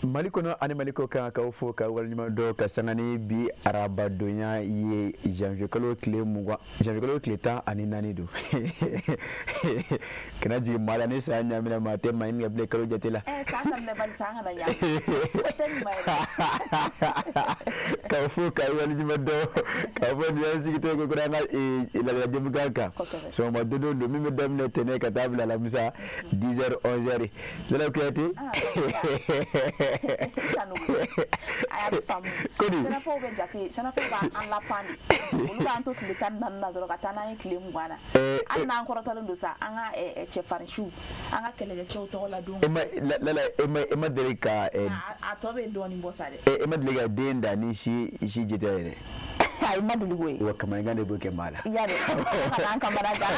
Mali kɔnɔ ani Mali kɔ kan, k'aw fo ka waleɲuman dɔn ka sanga ni bi arabadonya ye, janvier kalo tile 20, janvier kalo tile 14 don. Kana jigin maa la ni san ɲaamina, maa tɛ maa ɲininka bilen kalo jate la. San daminɛ bali, san kana ɲaami. O tɛ ɲuman ye dɛ. K'aw fo ka waleɲuman dɔn k'a fɔ nin y'an sigitɔ ye ko kura an ka laadala jɛmukan kan. Sɔgɔma dondo don min bɛ daminɛ tɛnɛn ka taa bila alamisa 10h 11h. Lala Kuyate. A bɛ faamu. Kodi. Sɛnɛfɔw bɛ jate, sɛnɛfɔw b'an lapan de. Olu b'an to tile 14 na dɔrɔn ka taa n'an ye tile 20 na. Hali n'an kɔrɔtɔlen don sa, an ka cɛfarinsiw, an ka kɛlɛkɛcɛw tɔgɔ la don. E ma Lala, e ma deli ka A tɔ bɛ dɔɔnin bɔ sa dɛ. E ma deli ka den da ni si si jate yɛrɛ. Ayi, ma deli k'o ye. Wa kamanagan de b'o kɛ maa la. I y'a dɔn, ala ka n'an kamana gan.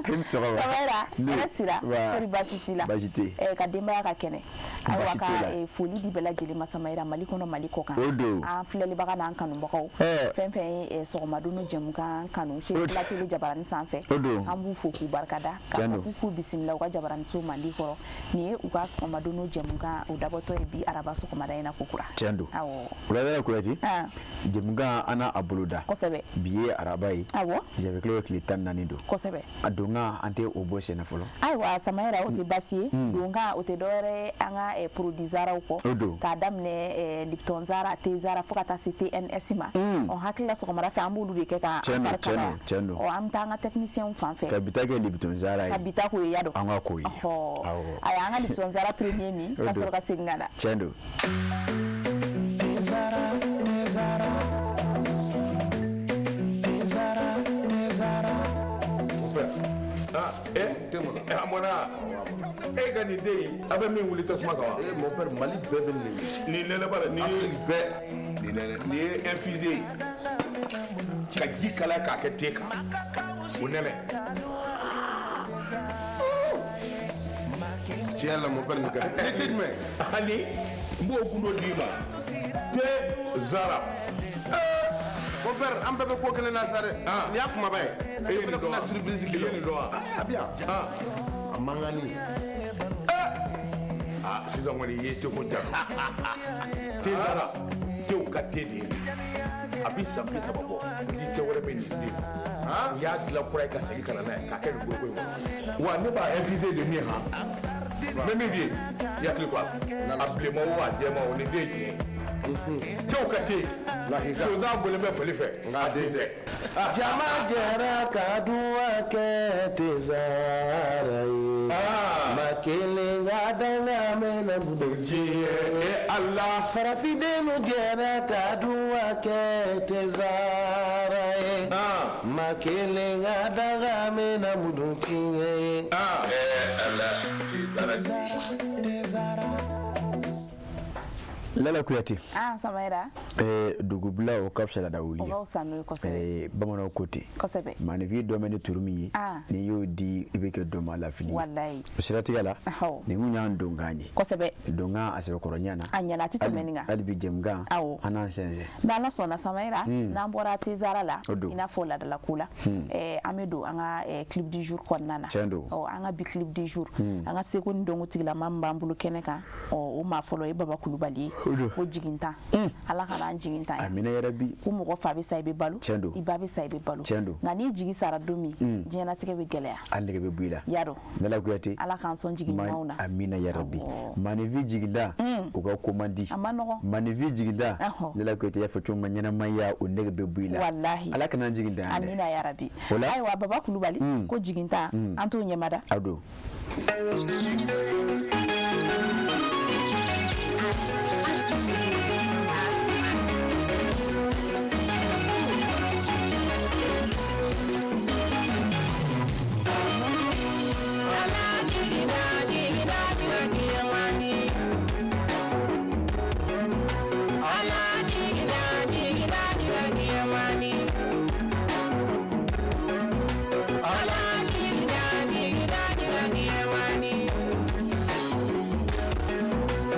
I ni sɔgɔma. Samayira, hɛrɛ sira, kɔri baasi t'i la? Baasi tɛ yen. Ka denbaya ka kɛnɛ. Ayiwa Baasi ka t'o la. Foli di bɛɛ lajɛlen ma Samayira, Mali kɔnɔ, Mali kɔ kan. O don. An filɛlibaga n'an kanubagaw. Fɛn fɛn ye sɔgɔma don jɛmukan kanu chez La Télé jabarani sanfɛ. O don. An b'u fo k'u barikada. K'a fɔ k'u k'u bisimila u ka jabaraniso mandi kɔrɔ. Nin ye u ka sɔgɔma don jɛmukan o dabɔtɔ ye bi araba sɔgɔmada in na ko kura. Tiɲɛ don. Awɔ. Lala Kuyate. Jɛmukan an n'a a boloda. Kosɛbɛ. Bi ye araba ye. Awɔ. Janvier kalo tile 14 don. Kosɛbɛ. A donkan an tɛ o bɔ senna fɔlɔ. Ayiwa Samayira, o tɛ baasi ye. Donkan o tɛ dɔwɛrɛ ye an ka produit Zaraw kɔ. O don. K'a daminɛ Lipton Zara, thé Zara fo ka taa se TNS ma. Ɔ hakili la sɔgɔmada fɛ an b'olu de kɛ ka Tiɲɛ don, tiɲɛ don, tiɲɛ don. Ɔ an bɛ taa an ka technicien fan fɛ. Ka bi ta kɛ Lipton Zara ye. Ka bi ta k'o ye ya dɔn. An ka k'o ye. Ɔhɔ. Awɔ. Ayiwa an ka Lipton Zara premier min ka sɔrɔ ka segin ka na. Tiɲɛ don. Zara, Zara, Zara, Zara. Ah, a mɔna e ka nin den in, a bɛ min wuli tasuma kan wa? Mon père, Mali bɛɛ bɛ nin Nin nɛnɛ b'a la, nin ye Afrique bɛɛ. Nin nɛnɛ, nin ye infusé ye ka ji kalaya k'a kɛ te kan, o nɛnɛ. Tiɲɛ la, mon père, nin ka di. Ni te jumɛn? Ani n b'o gundo d'i ma, te Zara. Mon père, an bɛɛ bɛ ko kelen na sa dɛ. Nin y'a kumaba ye. E ye nin dɔn wa? Surprise I ye nin dɔn wa? A bɛ yan. A mankanni. Ah, sisan kɔni i ye teko ja. Te Zara, tew ka te de ye. A bɛ san 30 bɔ, ni te wɛrɛ bɛ nin den. U y'a dilan kura ye ka segin ka na n'a ye k'a kɛ nin foroko in kɔnɔ. Wa ne b'a infusé de min han. N bɛ min f'i ye, i hakili to a la. A bilenman o, a jɛman o, nin den ye tiɲɛ ye. Tew ka te. Lakika. Sonsan bɔlen bɛ fali fɛ. Nka a den tɛ. Jama jɛra ka duwa kɛ te Zara ye. Ma kelen ka danga mɛnɛ bolo Diɲɛ Ala. Farafindenw jɛra ka duwa kɛ te Zara ye. Ma kelen ka danga mɛnɛ bolo tiɲɛ ye. Ala. Te Zara. Lala Kuyate. Ah Samayira. Dugubila o ka fisa laada wuli O ye. ka fisa n'o ye kosɛbɛ. Bamananw ko ten. Kosɛbɛ. Maaninfin dɔ bɛ ni turu min ye. N'i y'o di, i bɛ kɛ dɔ ma lafili ye. Walayi. O siratigɛ la. Awɔ. Nin kun y'an donkan ye. Kosɛbɛ. Donkan a sɛbɛkɔrɔ ɲɛna. A ɲɛna, a tɛ tɛmɛ nin kan. Hali bi jɛmukan. Awɔ. An n'an sɛnsɛn. N'Ala sɔnna Samayira, n'an bɔra thé Zara la, O don. I n'a fɔ laadalako la, an bɛ don an ka clip du jour kɔnɔna na. Tiɲɛ don. Ɔ an ka bi clip du jour, an ka seko ni dɔnko tigilama min b'an bolo kɛnɛ kan, ɔ o maa fɔlɔ ye Baba Kulubali ye. O don. Ko jigintan. Ala kana an jigintan ye. Amina yarabi. Ko mɔgɔ fa bɛ sa i bɛ balo. Tiɲɛ don. I ba bɛ sa i bɛ balo. Tiɲɛ don. Nka n'i jigi sara don min, diɲɛlatigɛ bɛ gɛlɛya. Hali nege bɛ bɔ i la. Y'a dɔn. Lala Kuyate. Ala k'an sɔn jigin ɲumanw na. Amina yarabi. Awɔ. Maaninfin jiginda, o ka ko man di. A ma nɔgɔn. Maaninfin jiginda, Ɔhɔ. Lala Kuyate y'a fɔ cogo min ɲɛnamaya o nege bɛ bɔ i la. Walahi. Ala kana an jigintan dɛ. Amina yarabi. O la. Ayiwa Baba Kulubali, ko jigintan, an t'o ɲɛmada. A don.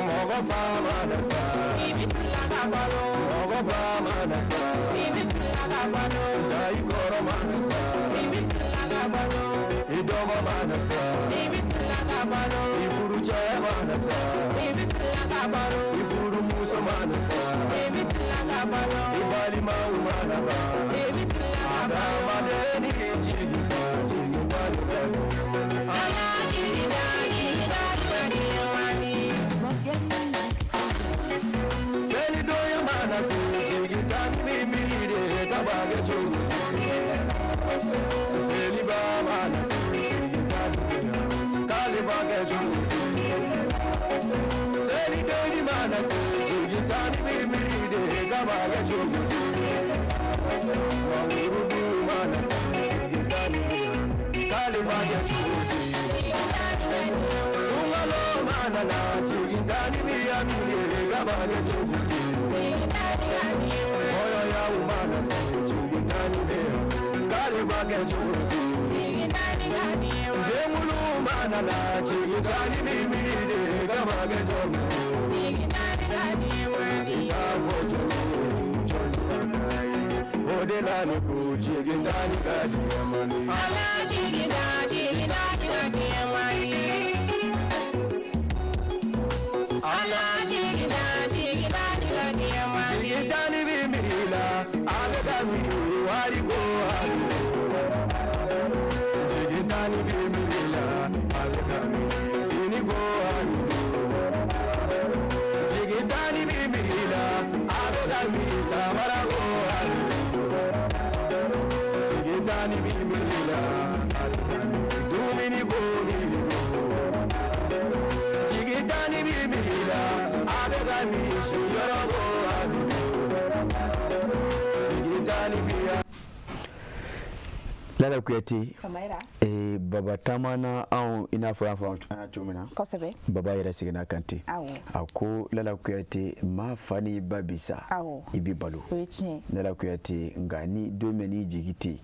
Mɔgɔ fa mana sa, i bɛ tila ka balo. Mɔgɔ ba mana sa, i bɛ tila ka balo. Ja i kɔrɔ mana sa, i bɛ tila ka balo. I dɔgɔ mana sa, i bɛ tila ka balo, i furucɛ mana sa, i bɛ tila ka balo, i furumuso mana sa, i bɛ tila ka balo, i balimaw mana ban, i bɛ tila ka balo. Adamaden ni jigi ta, jigi ta ni ka di mani. Ala jigi ta, jigi ta ni ka di mani. Selidonya mana se, jigi ta ni bi miiri de ka b'a kɛ cogo di? Seliba mana se, jigi ta ni bi k'ale b'a kɛ cogo di? Selideni mana se, jigi ta ni bi miiri de ka b'a kɛ cogo di? Mawurudu mana se, jigi ta ni bi k'ale b'a kɛ cogo di? Sunkalo mana na, jigi ta ni bi ami de ka b'a kɛ cogo di? Kɔɲɔyaw mana se, jigi ta ni bi k'ale b'a kɛ cogo di? Denwulu mana na, jigi ta ni bi miiri de ka b'a kɛ cogo di? I t'a fɔ jɔn ye, jɔnni ma k'a ye? O de la ne ko jigi ta ni ka di mani. Ala jigi ta, jigi ta ni ka di mani. Ala jigi ta, jigi ta ni ka di mani. Jigi ta ni bi miiri la, a bɛ ka miiri wari ko a bɛ. Jigi ta ni bi miiri la, a bɛ ka miiri fini ko a bɛ. Jigi ta ni bi miiri la, a bɛ ka miiri samara ko a bɛ. Jigi ta ni bi miiri la, a bɛ ka miiri dumuni ko miiri ko. Jigi ta ni bi miiri la, a bɛ ka miiri siyɔrɔ ko a bɛ. Jigi ta ni bi. Lala Kuyate, Baba taamana anw i n'a fɔ an y'a fɔ an cogo min na. Kosɛbɛ. Baba yɛrɛ seginna kan ten. Awɔ. A ko Lala Kuyate, maa fa n'i ba bi sa. Awɔ. I bi balo. O ye tiɲɛ. Lala Kuyate, nka ni don min n'i jigi tɛ yen.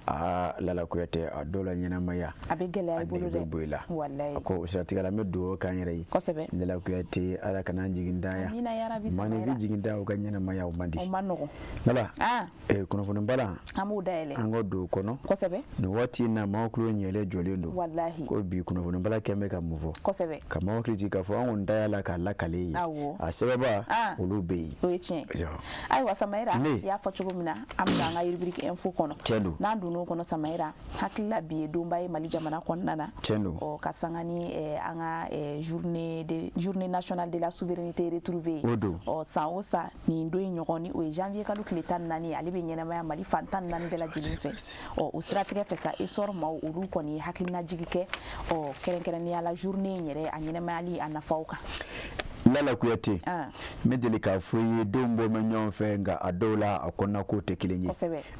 Aa Lala Kuyate, a dɔw la ɲɛnamaya. A bɛ gɛlɛya i bolo dɛ. A nege bɛ bɔ i la. Walayi. A ko o siratigɛ la n bɛ dugawu k'an yɛrɛ ye. Kosɛbɛ. Lala Kuyate, Ala kana an jigin dan yan. Amina yarabi. Maa n'i bɛ jigin dan o ka ɲɛnamaya o man di. O man nɔgɔn. Lala. Kunnafoni bala. An b'o dayɛlɛ. An ka don o kɔnɔ. Kosɛbɛ. Nin waati in na maaw tulo ɲɛlen jɔlen don. Walahi. Ko bi kunnafoni bala kɛn bɛ ka mun fɔ. Kosɛbɛ. Ka maaw hakili jigin k'a fɔ an kɔni da y'a la k'a lakale ye. Awɔ. A sɛbɛnba olu bɛ yen. O ye tiɲɛ. Ayiwa Samayira, i y'a fɔ cogo min na, an bɛ an ka rubrique info kɔnɔ. Tiɲɛ don. N'an donn'o kɔnɔ Samayira, hakili la bi ye donba ye Mali jamana kɔnɔna na. Tiɲɛ don. Ɔ ka sanga ni an ka journée nationale de la souveraineté retrouvée ye. O don. Ɔ san o san nin don in ɲɔgɔn ni o ye janvier kalo tile 14 ye, ale bɛ ɲɛnamaya Mali fan 14 bɛɛ lajɛlen fɛ. Ɔ o siratigɛ fɛ sa, essor maaw olu kɔni ye hakilinajigi kɛ, ɔ kɛrɛnkɛrɛnnenya la journée in yɛrɛ a ɲɛnamayali a nafaw kan. Lala Kuyate, n bɛ deli k'a fɔ i ye denw bɔ bɛ ɲɔgɔn fɛ nka a dɔw la a kɔnɔna ko tɛ kelen ye.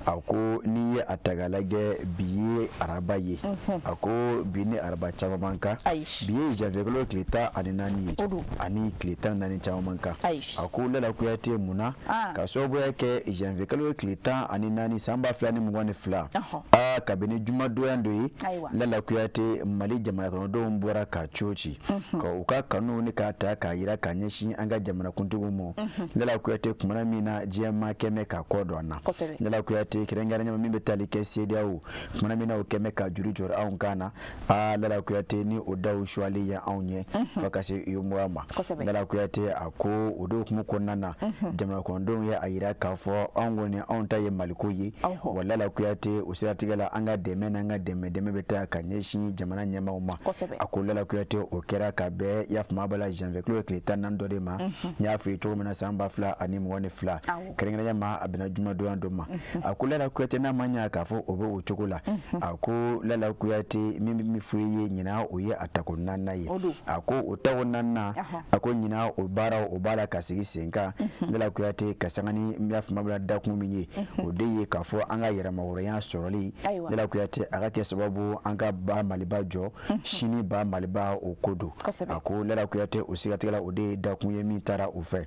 A ko n'i ye a ta k'a lajɛ bi ye araba ye. A ko bi ni araba caman man kan. Bi ye janvier kalo tile 14 ye. Ani tile 14 caman man kan. A ko Lala Kuyate mun na ka sababuya kɛ janvier kalo tile 14 san 2022. Aa kabini jumadonya dɔ ye. Lala Kuyate, Mali jamana kɔnɔdenw bɔra ka coci ka u ka kanu ni k'a ta k'a yira ka ɲɛsin an ka jamanakuntigiw ma. Lala Kuyate, kumana min na diɲɛ maa kɛmɛ ka kɔ don an na. Lala Kuyate, kɛrɛnkɛrɛnnenya min bɛ tali kɛ CEDEAO kumana min na o kɛmɛ ka juru jɔrɔ anw kan na. Aa Lala Kuyate, ni o daw suwalen ye anw ɲɛ fo ka se UEMOA ma. Lala Kuyate, a ko o de hukumu kɔnɔna na jamana kɔnɔdenw ye a yira k'a fɔ anw kɔni anw ta ye Maliko ye. Wa Lala Kuyate, o siratigɛ la an ka dɛmɛ n'an ka dɛmɛ bɛ taa ka ɲɛsin jamana ɲɛmaaw ma. A ko Lala Kuyate, o kɛra ka bɛn yafama bala janvier kalo tile 14 dɔ de ma. N y'a fɔ i ye cogo min na san 2022 kɛrɛnkɛrɛnnenya ma a bɛnna jumadonya dɔ ma. A ko Lala Kuyate, n'a ma ɲɛ k'a fɔ o bɛ o cogo la. A ko Lala Kuyate, min bɛ min fɔ i ye ɲinan o ye a tako 4nan ye. A ko o tako 4nan, a ko ɲinan o baara o b'a la ka sigi sen kan. Lala Kuyate, ka sanga ni n y'a faamu dakun min ye, o de ye k'a fɔ an ka yɛrɛmahɔrɔnya sɔrɔli. Lala Kuyate, a ka kɛ sababu an ka ba Maliba jɔ sini ba Maliba o ko don. A ko Lala Kuyate, o siratigɛ la o de de ye dakun ye min taara u fɛ.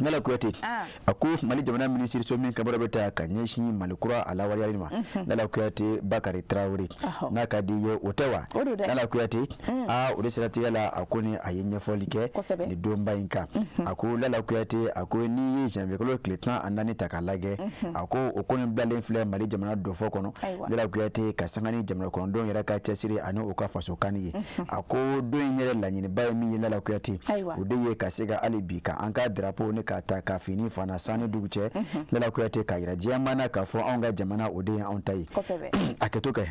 Lala Kuyate, a ko Mali jamana minisiriso min ka baara bɛ taa ka ɲɛsin Mali kura a lawaleyali ma, Lala Kuyate, Bakari Tarawele n'a ka di ye, o tɛ wa? Lala Kuyate, aa, o de siratigɛ la, a ko ni a ye ɲɛfɔli kɛ nin donba in kan. A ko Lala Kuyate, a ko n'i ye janvier kalo tile 14 ta k'a lajɛ, a ko o kɔni bilalen filɛ Mali jamana dɔfɔ kɔnɔ. Lala Kuyate, ka sanga ni jamana kɔnɔdenw yɛrɛ ka cɛsiri ani u ka faso kanu ye, a ko don in yɛrɛ laɲiniba ye min ye, Lala Kuyate, o de ye ka se ka hali bi ka an ka drapeau ni k'a ta ka fini fana san ni dugu cɛ, Lala Kuyate, k'a yira diɲɛmaa na k'a fɔ anw ka jamana, o de ye anw ta ye. A kɛto kɛ,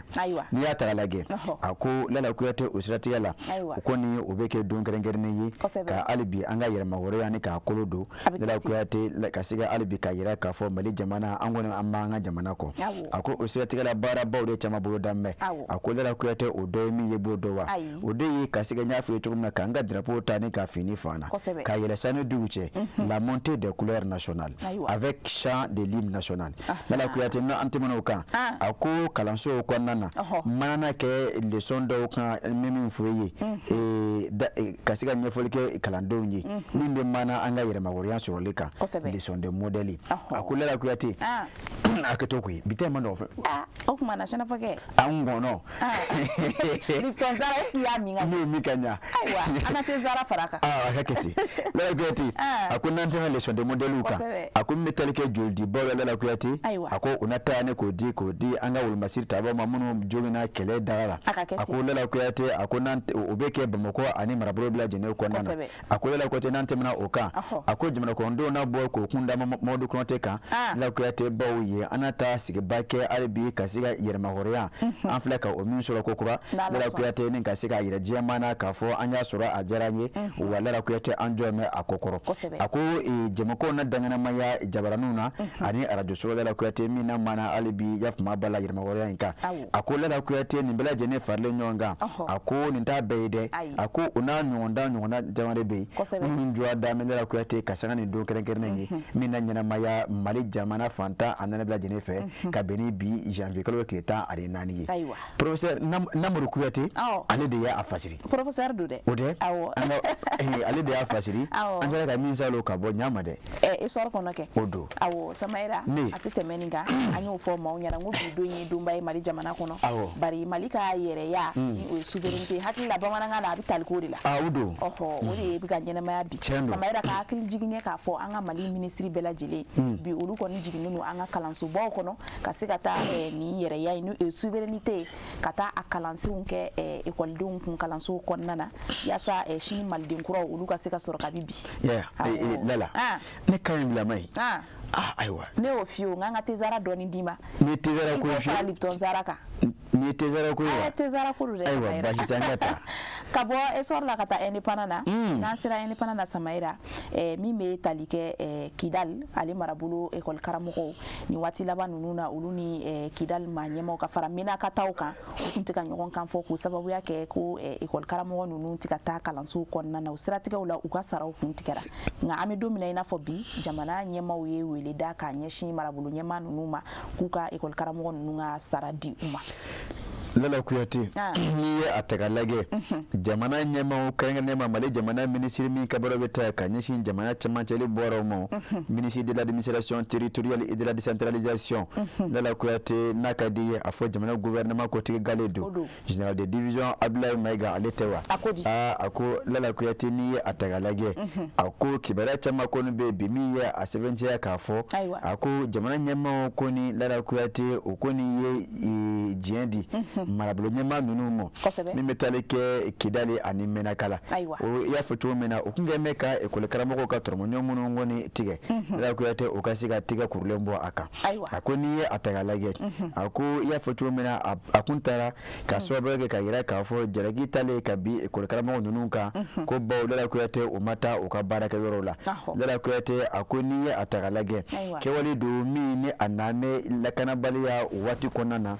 n'i y'a ta k'a lajɛ, a ko Lala Kuyate, o siratigɛ la, o kɔni o bɛ kɛ don kɛrɛnkɛrɛnnen ye ka hali bi an ka yɛrɛmahɔrɔnya ni k'a kolo don, Lala Kuyate, ka se ka hali bi k'a yira k'a fɔ Mali jamana, an kɔni an b'an ka jamana kɔ. A ko o siratigɛ la, baarabaw de caman bolo dan bɛ. A ko Lala Kuyate, o dɔ ye min ye, b'o dɔn wa? O de ye ka se ka, n y'a fɔ ye cogo min na, k'an ka drapeau ta ni ka fini fana ka yɛlɛ san ni dugu cɛ, la montée des couleurs nationales avec chant de l'hymne national. Lala Kuyate, n'an an tɛmɛna o kan, a ko kalansow kɔnɔna na, mana kɛ leçon dɔw kan, n bɛ min fɔ i ye, ka se ka ɲɛfɔli kɛ kalandenw ye min bɛ mana an ka yɛrɛmahɔrɔnya sɔrɔli kan, leçon de modèle. A ko Lala Kuyate, a kɛ to koyi, bi ta in ma nɔgɔn fɛ. O tuma na, sɛnɛfɔkɛ. An kɔnɔ. Lipton Zara, est ce que i y'a min ka ɲɛ? N'o min ka ɲa. Ayiwa, an ka te Zara fara a kan. A ka kɛ ten. Lala Kuyate, a ko n'an tɛmɛ leçon de modèle kan, a ko min bɛ tali kɛ jolidibaw la, Lala Kuyate, a ko u na taa ne k'o di an ka wolomasiri tabaw ma minnu joginna kɛlɛ daga la. A ko Lala Kuyate, a ko n'an o bɛ kɛ Bamakɔ ani marabolo bɛɛ lajɛlen kɔnɔna na. A ko Lala Kuyate, n'an tɛmɛna o kan, a ko jamana kɔnɔdenw na bɔ k'o kun da Mamadu Konate kan. Lala Kuyate, baw ye an na taa sigiba kɛ hali bi ka se ka yɛrɛmahɔrɔnya an filɛ ka o min sɔrɔ ko kura, Lala Kuyate, ni ka se k'a yira diɲɛmaa na k'a fɔ an y'a sɔrɔ, a diyara an ye wa. Lala Kuyate, an jɔ bɛ a kɔ kɔrɔ. A ko jɛmukanw na danganamaya jabaraninw na ani arajo Lala Kuyate min na mana hali bi yafama ba la yɛrɛmahɔrɔnya in kan. A ko Lala Kuyate, nin bɛɛ lajɛlen faralen ɲɔgɔn kan, a ko nin t'a bɛɛ ye dɛ. A ko o n'a ɲɔgɔnda ɲɔgɔnna caman de bɛ yen minnu jɔra daminɛ, Lala Kuyate, ka sanga nin don kɛrɛnkɛrɛnnen ye min na ɲɛnamaya Mali jamana fantan a nana bɛɛ lajɛlen fɛ ka bɛn ni bi janvier kalo tile 14 ye. Professeur Namuru Kuyate, ale de y'a fasiri. Professeur don dɛ. O dɛ, ale de y'a fasiri. An sera ka min salo ka bɔ ɲa ma dɛ. Essor kɔnɔ kɛ. O don. Awɔ, Samayira, a tɛ tɛmɛ nin kan. An y'o fɔ maaw ɲɛna, n ko bi don ye donba ye Mali jamana kɔnɔ, bari Mali ka yɛrɛya ni o ye souveraineté, hakili la bamanankan na, a bɛ tali k'o de la. O don. Ɔhɔ, o de bɛ ka ɲɛnamaya bi. Samayira, ka hakili jigin kɛ k'a fɔ an ka Mali minisiri bɛɛ lajɛlen bi, olu kɔni jiginnen don an ka kalansobaw kɔnɔ ka se ka taa nin yɛrɛya in, n'o ye souveraineté ye, ka taa a kalansenw kɛ ekɔlidenw kun kalansow kɔnɔna na, yaasa sini maliden kuraw, olu ka se ka sɔrɔ kabi bi. Lala, ne ka ɲi bilama ye. Ah, ayiwa. Ne y'o f'i ye o, n k'an ka tezara dɔɔni d'i ma. Ni tezara ko ye, fara Lipton Zara kan. Ni ye tezara ko ye wa? Tezara ko don dɛ. Ayiwa, baasi tɛ, an ka taa. Ka bɔ Essor la ka taa Indépendant na. N'an sera Indépendant na, Samayira, min bɛ tali kɛ Kidal ale marabolo école karamɔgɔw, nin waati laban ninnu na, olu ni Kidal maa ɲɛmaaw ka fara Menaka taw kan, u tun tɛ ka ɲɔgɔn kan fɔ, k'o sababuya kɛ ko école karamɔgɔ ninnu tɛ ka taa kalansow kɔnɔna na. O siratigɛw la, u ka saraw kun tigɛra. Nka an bɛ don min na i n'a fɔ bi, jamana ɲɛmaaw ye wele da k'a ɲɛsin marabolo ɲɛmaa ninnu ma k'u ka école karamɔgɔ ninnu ka sara di u ma. Lala Kuyate, n'i ye a ta k'a lajɛ, jamana ɲɛmaaw, kɛrɛnkɛrɛnnenya ma Mali jamana minisiri min ka baara bɛ taa ka ɲɛsin jamana cɛmancɛli bɔraw ma, ministre de l'Administration territoriale et de la Décentralisation, Lala Kuyate, n'a ka di ye a fɔ jamana gouvernement kotigi gale don, général de division Abdoulaye Maïga, ale tɛ wa? Aa, a ko Lala Kuyate, n'i ye a ta k'a lajɛ, a ko kibaruya caman kɔni bɛ bi min ye a sɛbɛntiya k'a fɔ, a ko jamana ɲɛmaaw kɔni, Lala Kuyate, o kɔni ye diɲɛ di marabolo ɲɛmaa ninnu ma min bɛ taali kɛ Kidali ani Menaka la. O i y'a fɔ cogo min na, o kun kɛlen bɛ ka ekɔli karamɔgɔw ka tɔrɔmɔɲɔ minnu kɔni tigɛ, Lala Kuyate, o ka se ka tigɛ kurulen bɔ a kan. A ko n'i ye a ta k'a lajɛ, a ko i y'a fɔ cogo min na, a kun taara ka sababu kɛ ka yira k'a fɔ jalaki talen ka bin ekɔli karamɔgɔ ninnu kan ko bawo, Lala Kuyate, o ma taa u ka baarakɛyɔrɔw la. Lala Kuyate, a ko n'i ye a ta k'a lajɛ, kɛwale don min ni a n'an bɛ lakanabaliya o waati kɔnɔna na.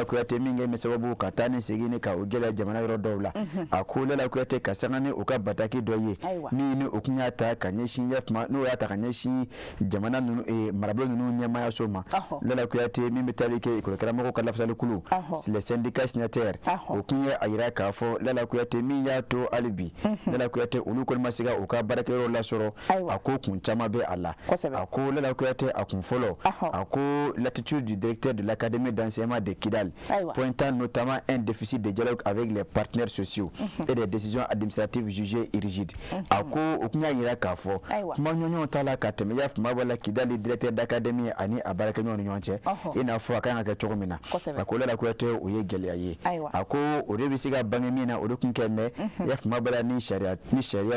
Lala Kuyate min kɛ sababu ka taa ni segin ka o gɛlɛya jamana yɔrɔ dɔw la. A ko Lala Kuyate ka sanga ni u ka bataki dɔ ye min ni o kun y'a ta ka ɲɛsin n'o y'a ta ka ɲɛsin jamana ninnu marabolo ninnu ɲɛmaayaso ma. Lala Kuyate min bɛ tali kɛ ekɔli karamɔgɔw ka lafasalikulu, les syndicats signataires, o kun ye a yira k'a fɔ Lala Kuyate min y'a to hali bi Lala Kuyate olu kɔni ma se ka u ka baarakɛyɔrɔ lasɔrɔ. A ko kun caman bɛ a la. A ko Lala Kuyate a kun fɔlɔ, a ko l'attitude du directeur de l'académie d'enseignement de Kidal pointant notamment un déficit de dialogue avec les partenaires sociaux et des décisions administratives jugées rigides. A ko o kun y'a yira k'a fɔ kuma ɲɔgɔn t'a la ka tɛmɛ yafama b'a la Kidal directeur d'académie ani a baarakɛɲɔgɔn ni ɲɔgɔn cɛ, i n'a fɔ a kan ka kɛ cogo min na. A ko Lala Kuyate o ye gɛlɛya ye. A ko o de bɛ se ka bange min na, o de kun kɛ mɛ yafama b'a la ni sariya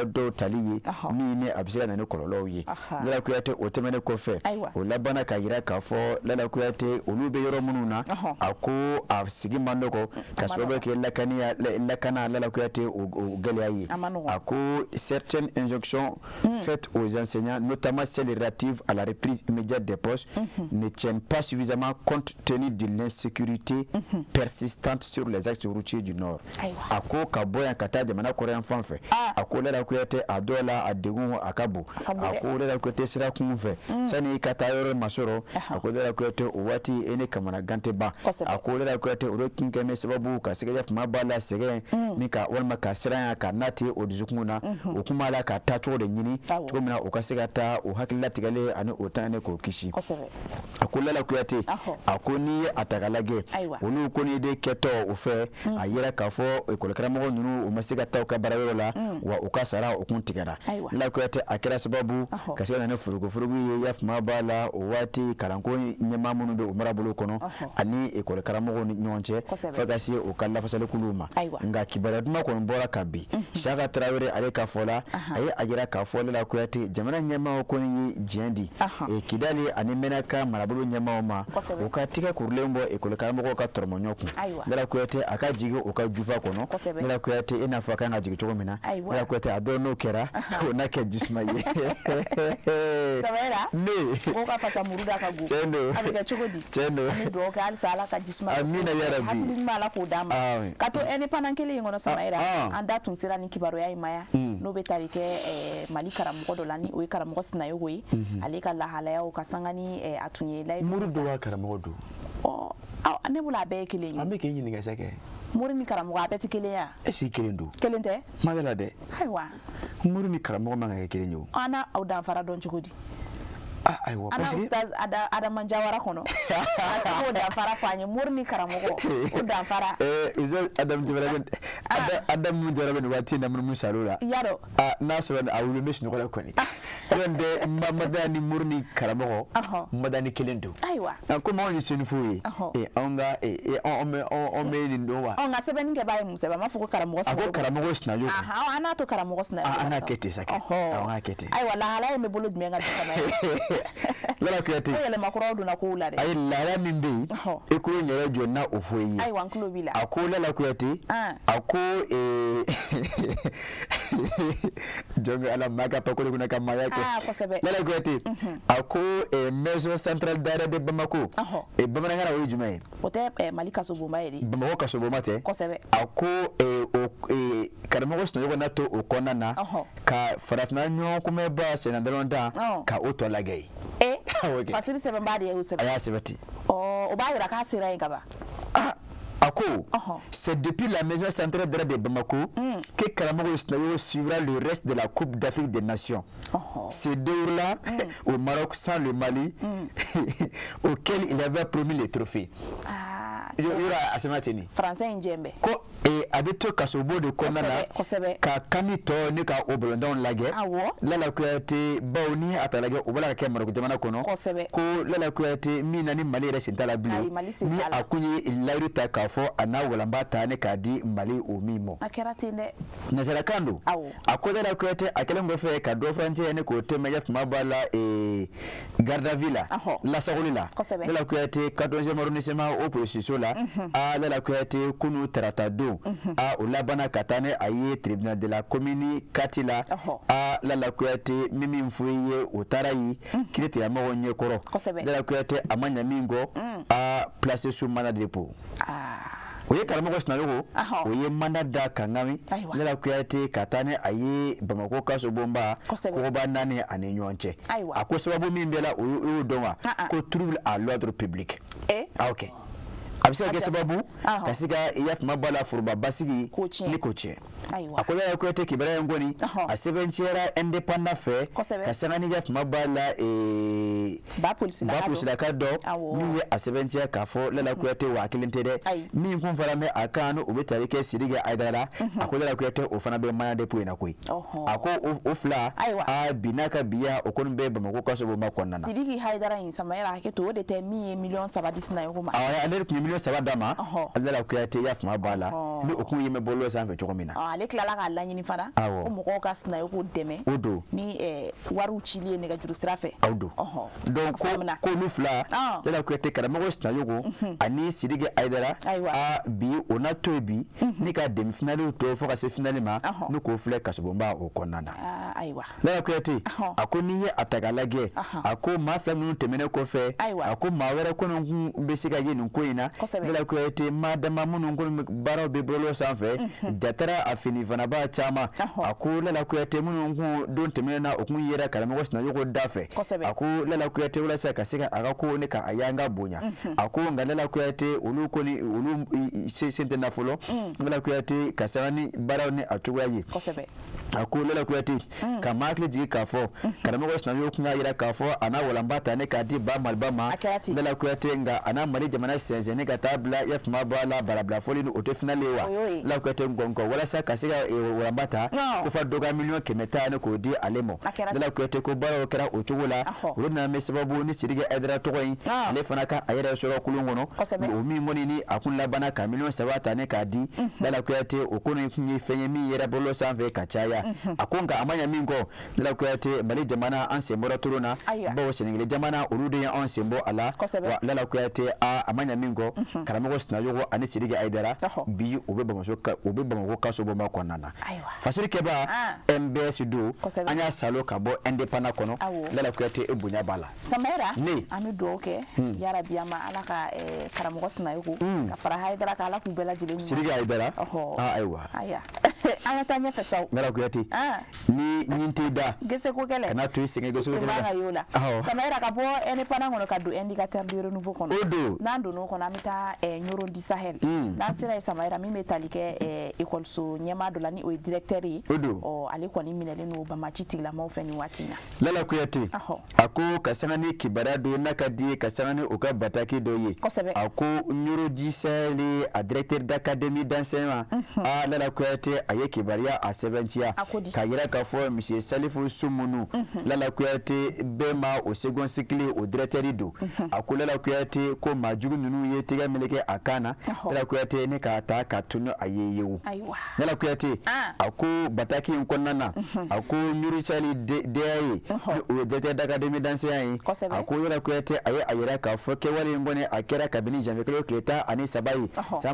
dɔw tali ye min ni a bɛ se ka na ni kɔlɔlɔw ye. Lala Kuyate o tɛmɛnen kɔfɛ, o labanna ka yira k'a fɔ Lala Kuyate olu bɛ yɔrɔ minnu na, a ko a sigi man nɔgɔ ka sababu kɛ lakana Lala Kuyate o gɛlɛya ye. A ko certaines injonctions faites aux enseignants, notamment celles relatives à la reprise immédiate des postes, ne tiennent pas suffisamment compte tenu de l'insécurité persistante sur les axes routiers du Nord. A ko ka bɔ yan ka taa jamana kɔrɔ yan fan fɛ, a ko Lala Kuyate a dɔw la a degun a ka bon. A ko Lala Kuyate sira kun fɛ sani i ka taa yɔrɔ masɔrɔ, a ko Lala Kuyate o waati e ni kamanagan tɛ ban. A ko Lala Kuyate o de tun kɛ ni sababu ka sɛgɛ kuma b'a la sɛgɛn ni ka walima ka siran yan ka n'a tɛ o dusukun na, o kun b'a la ka taa cogo de ɲini cogo min na o ka se ka taa o hakililatigɛlen ani o tan ne k'o kisi. A ko Lala Kuyate, a ko n'i ye a ta k'a lajɛ, olu kɔni de kɛtɔ o fɛ a yira k'a fɔ ekɔli karamɔgɔ ninnu u ma se ka taa u ka baarayɔrɔ la, wa u ka sara o kun tigɛra. Lala Kuyate a kɛra sababu ka se ka na ni furugufurugu ye yafama b'a la o waati kalanko ɲɛmaa minnu bɛ o marabolo kɔnɔ ani ekɔli karamɔgɔw ni ɲɔgɔn cɛ, fo ka se u ka lafasalikuluw ma. Nka kibaruya duman kɔni bɔra ka bin Saka Tarawele ale ka fɔ la, a ye a yira k'a fɔ Lala Kuyate jamana ɲɛmaaw kɔni ye diɲɛ di Kidali ani Menaka marabolo ɲɛmaaw ma u ka tigɛ kurulen bɔ ekɔli karamɔgɔw ka tɔrɔmɔɲɔ kun. Lala Kuyate a ka jigin u ka jufa kɔnɔ. Lala Kuyate i n'a fɔ a kan ka jigin cogo min na. Lala Kuyate a dɔw n'o kɛra o n'a kɛ jisuma ye. Ne sogo ka fasa muru da ka go. Tiɲɛ don. A bɛ kɛ cogo di? Tiɲɛ don. An bɛ dugawu kɛ halisa Ala ka jisuma. Amina ya rabi. Hakili ɲuman Ala k'o d'an ma. Ka to indépendant kelen in kɔnɔ Samayira, an da tun sera ni kibaruya in ma yan, n'o bɛ tali kɛ Mali karamɔgɔ dɔ la, ni o ye karamɔgɔ Sinayogo ye. Ale ka lahalayaw ka sanga ni a tun ye layidu. Mori dɔ wa karamɔgɔ don? Ɔ, ne bolo a bɛɛ ye kelen ye. An bɛ k'i ɲininka sa kɛ. Mori ni karamɔgɔ a bɛɛ tɛ kelen ye wa? Est ce que kelen don? Kelen tɛ? Ma da la dɛ. Ayiwa. Mori ni karamɔgɔ man kan ka kɛ kelen ye o. An n'a aw danfara dɔn cogo di? Ayiwa, parce que Ustaz Adama Jawara kɔnɔ, a se k'o danfara fɔ an ye, mori ni karamɔgɔ o danfara. Ustaz Adamu Jawara bɛ Adamu Jawara bɛ nin waati in na munumunu salo la. I y'a dɔn. N'a sɔrɔ a wulilen bɛ sunɔgɔ la kɔni. N'o tɛ mada ni mori ni karamɔgɔ, mada ni kelen don. Ayiwa. Komi anw ye sɛnɛfɔw ye, anw ka anw bɛ nin dɔn wa. Ɔ, nka sɛbɛnni kɛbaa ye mun sɛbɛn? A m'a fɔ ko karamɔgɔ Sinayogo. A ko karamɔgɔ Sinayogo. An n'a to karamɔgɔ Sinayogo. An k'a kɛ ten sa kɛ. An k'a kɛ ten. Ayiwa, lahalaya in bɛ bolo jumɛn kan bi Samayira? Lala Kuyate. Ko yɛlɛma kuraw donna kow la dɛ. Ayi, lahala min bɛ yen, i kulo yɛrɛ jɔ n'a o fɔ i ye. Ayiwa, n tulo b'i la. A ko Lala Kuyate, a ko jɔn bɛ Ala maa ka pakolo kunna ka maaya kɛ. Kosɛbɛ. Lala Kuyate, a ko maison centrale d'arrêt de Bamako. Bamanankan na o ye jumɛn ye? O tɛ Mali kasobonba ye de. Bamakɔ kasobonba tɛ. Kosɛbɛ. A ko karamɔgɔ Sinayogo n'a to o kɔnɔna na, ka farafinna ɲɔgɔn kunbɛnba sennantolatan ka o tɔ lajɛ yen. Fasiri sɛbɛnbaa de y'o sɛbɛn. A y'a sɛbɛn ten. O b'a yira k'a sera yen ka ban. A ko c'est depuis la maison centrale d'arrêt de Bamako que Karamɔgɔ Sinayogo suivra le reste de la Coupe d'Afrique des Nations. Ce déroula au Maroc sans le Mali, auquel il avait promis le trophée. Yɔrɔ a sɛbɛnna ten de. Français in jɛn bɛɛ. Ko a bɛ to kasobon de kɔnɔna na. Kosɛbɛ. Ka kani tɔ ne ka o balontanw lajɛ. Awɔ. Lala Kuyate bawo ni a ta lajɛ o b'a la ka kɛ Maroc jamana kɔnɔ. Kosɛbɛ. Ko Lala Kuyate min na ni Mali yɛrɛ sen t'a la bilen. Ayi, Mali sen t'a la. Ni a kun ye layidu ta k'a fɔ a n'a walanba ta ne k'a di Mali o min ma. A kɛra ten dɛ. Nansarakan don. Awɔ. A ko Lala Kuyate a kɛlen kɔfɛ ka dɔ furancɛ ne k'o tɛmɛ yafama b'a la garde à vue la. Ɔhɔ. Lasagoli la. Kosɛbɛ. Lala Kuyate 14e arrondissement o polisiso la. la, a Lala Kuyate, kunu tarata don, a o labanna ka taa ni a ye tribunal de la commune 4 la. A Lala Kuyate, min fɔ i ye, o taara yen kiiritigɛmɔgɔw ɲɛkɔrɔ. Lala Kuyate, a ma ɲɛ min kɔ, a placé sous mandat de dépôt, o ye karamɔgɔ Sinayogo, o ye mandat da kangami Lala Kuyate ka taa ni a ye Bamakɔ kasobonba kogoba naani ani ɲɔgɔn cɛ. A ko sababu min bɛ la, o y'o dɔn wa? Ko trouble à l'ordre public. Ah, ok, a bɛ se ka kɛ sababu ka se ka i ya kuma bɔ a la, foroba basigi ni ko tiɲɛ. A ko Lala Kuyate, kibaruya in kɔni, a sɛbɛnciyara Indépendant fɛ ka sanga ni ya kuma b'a la Ba polisilaka dɔ min ye a sɛbɛnciya k'a fɔ Lala Kuyate, wa a kelen tɛ dɛ, min kun fana bɛ a kan, o bɛ tali kɛ Sidiki Hayidara la. A ko Lala Kuyate, o fana bɛ mandat de dépôt in na koyi. A ko o fila, a bi n'a ka biya, o kɔni bɛ Bamakɔ kasobonba kɔnɔna na. Sidiki Hayidara in, Samayɛrɛ, hakɛ to, o de tɛ min ye miliyɔn 3 di Sinayogo ma? Awɔ, ale de tun ye miliyɔn 3 d'a ma. Lala Kuyate, i y'a faamu b'a la, ni o kun ye mɛn bɔlɔlɔ sanfɛ cogo min na. Ale tilala k'a laɲini fana ko mɔgɔw ka Sinayogo dɛmɛ o don ni wariw cili ye nɛgɛjuru sira fɛ. Aw don. Donc ko k'olu fila, Lala Kuyate, karamɔgɔ Sinayogo ani Sidiki Hayidara, a bi o na to yen bi ni ka demi finaliw to fo ka se finali ma, ni k'o filɛ kasobonba o kɔnɔna na. Ayiwa. Lala Kuyate, a ko n'i ye a ta k'a lajɛ, a ko maa fila ninnu tɛmɛnen kɔfɛ, a ko maa wɛrɛ kɔni kun bɛ se ka ye nin ko in na. Lala Kuyate, maa dama minnu kɔni baaraw bɛ bɔlɔlɔ sanfɛ, jatara a fini fanaba caman. A ko Lala Kuyate, minnu kun don tɛmɛnen na, o kun yera karamɔgɔ Sinayogo da fɛ. A ko Lala Kuyate, walasa ka se ka a ka ko ne ka a yanga bonya, a ko nka Lala Kuyate, olu kɔni, olu sen tɛ na fɔlɔ. Lala Kuyate, ka sanga ni baaraw ni a cogoya ye, a ko Lala Kuyate, ka maa hakili jigin k'a fɔ karamɔgɔ Sinayogo kun y'a jira k'a fɔ a n'a walanba ta ne k'a di ba Maliba ma. Lala Kuyate, nka a n'a Mali jamana sɛnsɛnni ka taa bila ya fama bɔ a la, barabila fɔli ni o tɛ finale ye wa? Lala Kuyate, ngɔnkɔ walasa ka se ka walanba ta, ko fa dɔ ka miliyɔn 100 ta ne k'o di ale ma. Lala Kuyate, ko baaraw kɛra o cogo la, olu nana bɛ sababu ni Sidiki Hayidara tɔgɔ in, ale fana ka a yɛrɛ sɔrɔ kulon kɔnɔ, o min kɔni ni a kun labanna ka miliyɔn 3 ta ne k'a di. Lala Kuyate, o kɔni kun ye fɛn ye min yɛrɛ bɔlɔlɔ sanfɛ ka caya. A ko nka a ma ɲɛ min kɔ, Lala Kuyate, Mali jamana, an sen bɔra tolon na, bawo Senegali jamana, olu de ye anw sen bɔ a la. Wa Lala Kuyate, a ma ɲɛ min kɔ, karamɔgɔ Sinayogo ani Sidiki Hayidara, bi u bɛ Bamakɔ kasobonba kɔnɔna na. Fasiri kɛba MBS don, an y'a salo ka bɔ Indépendant kɔnɔ. Lala Kuyate, e bonya b'a la. Samayɛrɛ, an bɛ dugawu kɛ yarabi an ma Ala ka karamɔgɔ Sinayogo ka fara Hayidara kan, Ala k'u bɛɛ lajɛlen ɲuman. Sidiki Hayidara, ayiwa. Ayiwa, an ka taa ɲɛfɛ sa. Lala Kuyate, ni ɲin t'i da, gese ko kɛlɛ, kana to i sɛgɛn gese ko kɛlɛ la. Y'o la. Samayɛrɛ, ka bɔ Indépendant kɔnɔ ka don Indicateur du Renouveau kɔnɔ. O don. N'an donn'o kɔnɔ, an bɛ taa Ɲɔrɔ du Sahel. N'an sera yen, Samayɛrɛ, min bɛ tali kɛ ekɔliso ɲɛmaa dɔ la, ni o ye directeur ye. O don. Ɔ, ale kɔni minɛlen don banbaanci tigilamɔgɔw fɛ nin waati in na. Lala Kuyate, a ko ka sanga ni kibaruya dɔ n'a ka di ye, ka sanga ni o ka bataki dɔ ye. A ko Ɲɔrɔ du Sahel, a directeur d'académie d'enseignement, a Lala Kuyate, a ye kibaruya a sɛbɛntiya k'a yira k'a fɔ monsieur Salifu Sumunu, Lala Kuyate, bɛɛ ma o second cycle o directeur don. A ko Lala Kuyate, ko maa jugu ninnu ye tɛgɛ meleke a kan na, Lala Kuyate, ne k'a ta ka tunu a ye yewu. Lala Kuyate, a ko bataki in kɔnɔna na, a ko Ɲɔrɔ Sahel DA ye, o ye directeur d'académie d'enseignement ye. A ko Lala Kuyate, a ye a yira k'a fɔ kɛwale in kɔni, a kɛra kabini janvier kalo tile 13 ye san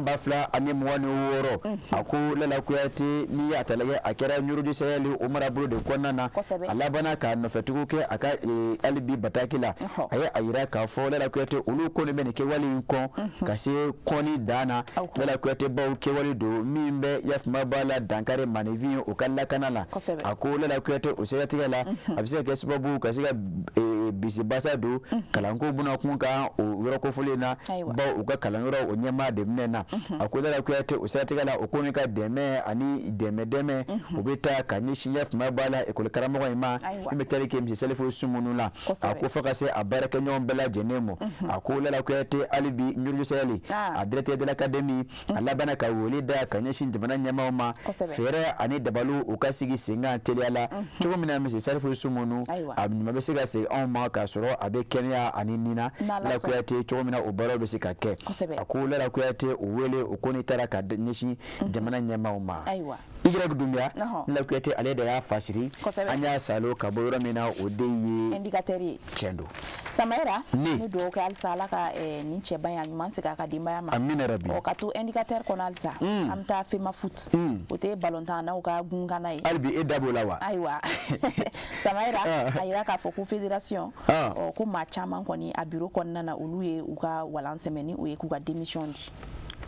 2026. A ko Lala Kuyate, n'i y'a ta lajɛ, a kɛra Ɲɔrɔ du Sahel o marabolo de kɔnɔna na. A labanna ka nɔfɛtugu kɛ a ka hali bi bataki la. A ye a yira k'a fɔ Lala Kuyate, olu kɔni bɛ nin kɛwale in kɔn ka se kɔni dan na. Lala Kuyate, baw kɛwale don min bɛ yafama b'a la dankari maaninfin o ka lakana la. A ko Lala Kuyate, o siratigɛ la, a bɛ se ka kɛ sababu ka se ka bisibasa don kalanko bunakun kan o yɔrɔ kofɔlen na, bawo u ka kalanyɔrɔ o ɲɛmaa de minɛ na. A ko Lala Kuyate, o siratigɛ la, o kɔni ka dɛmɛ ani dɛmɛ o bɛ taa ka ɲɛsin yafama b'a la ekɔli karamɔgɔ in ma min bɛ tali kɛ monsieur Salifu Sumunu la. A ko fo ka se a baarakɛɲɔgɔn bɛɛ lajɛlen ma. A ko Lala Kuyate, hali bi Ɲɔrɔ du Sahel, a directeur de l'académie, a labanna ka wele da ka ɲɛsin jamana ɲɛmaaw ma, fɛɛrɛ ani dabaliw u ka sigi sen kan teliya la, cogo min na monsieur Salifu Sumunu a ɲuman bɛ se ka segin anw ma k'a sɔrɔ a bɛ kɛnɛya ani nin na. Lala Kuyate, cogo min na o baaraw bɛ se ka kɛ. A ko Lala Kuyate, o wele o kɔni taara ka ɲɛsin jamana ɲɛmaaw ma. Y Doumbia, Lala Kuyate ale de y'a fasiri. An y'a salo ka bɔ yɔrɔ min na, o de ye Indicateur ye. Tiɲɛ don. Samayira, Ne. ne dugawu kɛ halisa Ala ka nin cɛba in a ɲuman segin a ka denbaya ma. Amina rabi. Ɔ, ka to Indicateur kɔnɔ halisa, an bɛ taa Femafoot, o tɛ balontan n'aw ka gunkana ye. Hali bi e da b'o la wa? Ayiwa Samayira, a yira k'a fɔ ko fédération, ɔ, ko maa caman kɔni a bureau kɔnɔna na, olu ye u ka walan sɛmɛ ni o ye k'u ka démission di.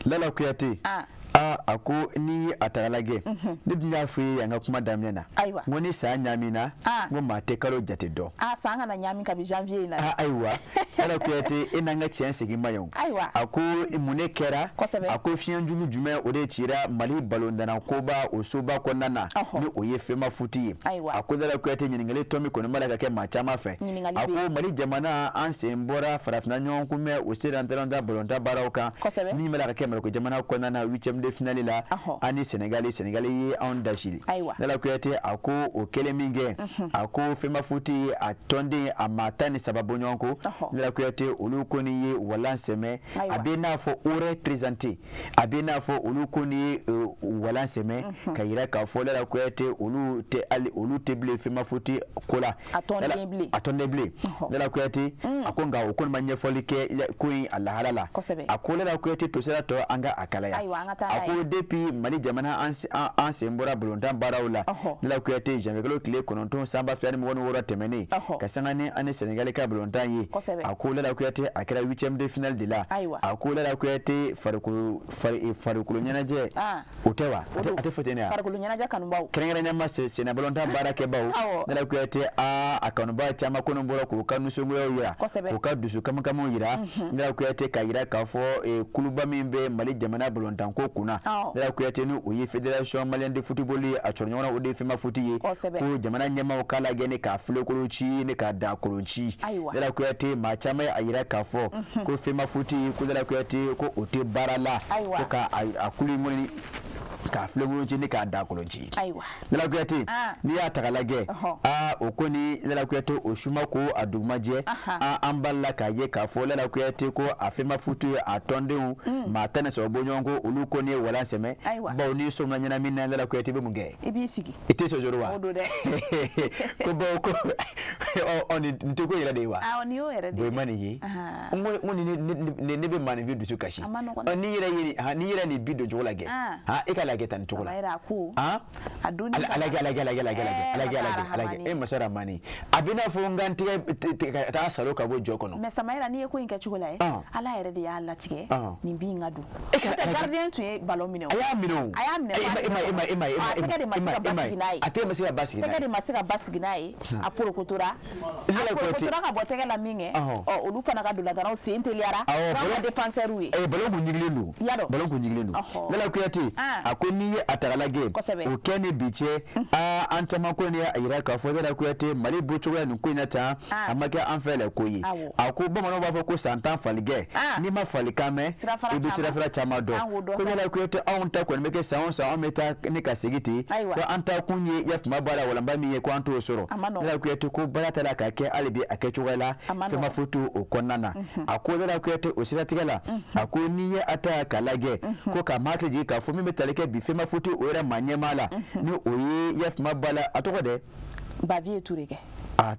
Lala Kuyate, aa, a ko n'i ye a ta lajɛ, ne dun y'a fɔ i ye yan ka kuma daminɛ na, n ko ni san ɲaamina, n ko maa tɛ kalo jate dɔn. Aa, san kana ɲaami kabi janvier in na. Aa, ayiwa Lala Kuyate, e n'an ka tiɲɛ segin ma yan. A ko mun de kɛra? A ko fiɲɛjugu jumɛn o de cira Mali balontanna koba o soba kɔnɔna na, ni o ye Femafoot ye? A ko Lala Kuyate, ɲininkali tɔ min kɔni b'a la ka kɛ maa caman fɛ, a ko Mali jamana an sen bɔra farafinna ɲɔgɔn kunbɛn o sera ntalontan balontan baaraw kan min b'a la ka kɛ Maroko jamana kɔnɔna na, huitième de finale la, an ni Sénégal, Sénégal ye anw dasiri. Lala Kuyate, a ko o kɛlen min kɛ, a ko Femafoot a tɔnden a maa 13 bɔ ɲɔgɔn ko, Lala Kuyate, olu kɔni ye walan sɛmɛ. A bɛ n'a fɔ o représenté, a bɛ n'a fɔ olu kɔni ye walan sɛmɛ ka yira k'a fɔ Lala Kuyate, olu tɛ hali olu tɛ bilen Femafoot ko la. A tɔnden bilen. A tɔnden bilen. Lala Kuyate, a ko nka o kɔni ma ɲɛfɔli kɛ ko in a lahala la. A ko Lala Kuyate, to sera tɔ an ka a kalaya. A ko depuis Mali jamana an sen bɔra balontan baaraw la, Lala Kuyate, janvier kalo tile 9 san 2026 tɛmɛnen, ka sanga ni an ni Sénégal ka balontan ye, a ko Lala Kuyate, a kɛra huitième de finale de la. A ko Lala Kuyate, farikolo farikolo ɲɛnajɛ o tɛ wa, a tɛ fɔ ten de wa? Farikolo ɲɛnajɛ kanubaw. Kɛrɛnkɛrɛnnenya ma senna balontan baarakɛbaw, Lala Kuyate, a kanuba caman kɔni bɔra k'u ka nisɔngoyaw yira, k'u ka dusu kamukamaw yira, Lala Kuyate, k'a yira k'a fɔ kuluba min bɛ Mali jamana balontanko kunna, Lala Kuyate, ni o ye Fédération malienne de football ye, a sɔrɔ ɲɔgɔn na o de ye Femafoot ye, ko jamana ɲɛmaaw k'a lajɛ ne k'a filekolon ci ne k'a dakolon ci. Lala Kuyate, maa caman ye a yira k'a fɔ ko Femafoot, ko Lala Kuyate, ko o tɛ baara la, ko ka a kulu in kɔni k'a filenkolon ci ne k'a dakolon ci. Lala Kuyate, n'i y'a ta k'a lajɛ, aa, o kɔni Lala Kuyate, o suma ko a dugumajɛ, an b'a la k'a ye k'a fɔ Lala Kuyate, ko a Femafoot ye a tɔndenw maa 13 bɔ ɲɔgɔn ko, olu kɔni ye walan sɛmɛ, bawo n'i sɔmina ɲɛnamin na, Lala Kuyate, i bɛ mun kɛ? I b'i sigi. I tɛ sɔsɔ wa? O don dɛ. Ko bawo ko ɔ, nin tɛ ko yɛrɛ de ye wa? Awɔ, nin y'o yɛrɛ de ye. Bon, i ma nin ye, n ko nin ne bɛ maaninfin dusu kasi. N'i yɛrɛ ye n'i yɛrɛ nin bi don cogo lajɛ, e ka lajɛ tan nin cogo la. A donni a lajɛ, a lajɛ, a lajɛ, a lajɛ, a lajɛ, a lajɛ, a lajɛ, e masa Ramani, a bɛ n'a fɔ n ka n tigɛ ka taa salo ka bɔ jɔ kɔnɔ. Mais Samayira, n'i ye ko in kɛ cogo la ye, Ala yɛrɛ de y'a latigɛ nin bin in ka don. Gardien tun ye ballon minɛ o. A y'a minɛ o. A y'a minɛ. E ma e ma e ma e ma. A tɛgɛ de ma se ka basigi n'a ye. A tɛgɛ ma se ka basigi n'a ye. Tɛgɛ de ma se ka basigi n'a ye. A porokotora. A porokotora ka bɔ tɛgɛ la min kɛ, ɔ, olu fana ka dolantannaw sen teliyara. Awɔ, n'anw ka défenseur ye. Ee, ballon kun ɲigilen don. I y'a dɔn. Ballon kun ɲigilen don. Lala Kuyate, a ko n'i ye a ta k'a lajɛ, o kɛ ni bi cɛ, aa, an caman ko ne y'a yira k'a fɔ Lala Kuyate, Mali bɔcogoya nin ko in na tan, a ma kɛ an fɛ la ko ye. A ko bamananw b'a fɔ ko san 10 falikɛ, n'i ma falikan mɛn, i bɛ sirafara caman dɔn. Ko Lala Kuyate, anw ta kɔni bɛ kɛ san o san, anw bɛ taa ne ka segin ten, ko an ta kun ye yafama b'a la walanba min ye, ko an t'o sɔrɔ. Lala Kuyate, ko baara t'a la ka kɛ hali bi a kɛcogoya la Femafoot o kɔnɔna na. A ko Lala Kuyate, o siratigɛ la, a ko n'i ye a ta k'a lajɛ, ko ka maa hakili jigin k'a fɔ min bɛ tali kɛ bi Femafoot o yɛrɛ maa ɲɛmaa la, ni o ye yafama b'a la, a tɔgɔ dɛ. Bavieux Touré kɛ. Ah,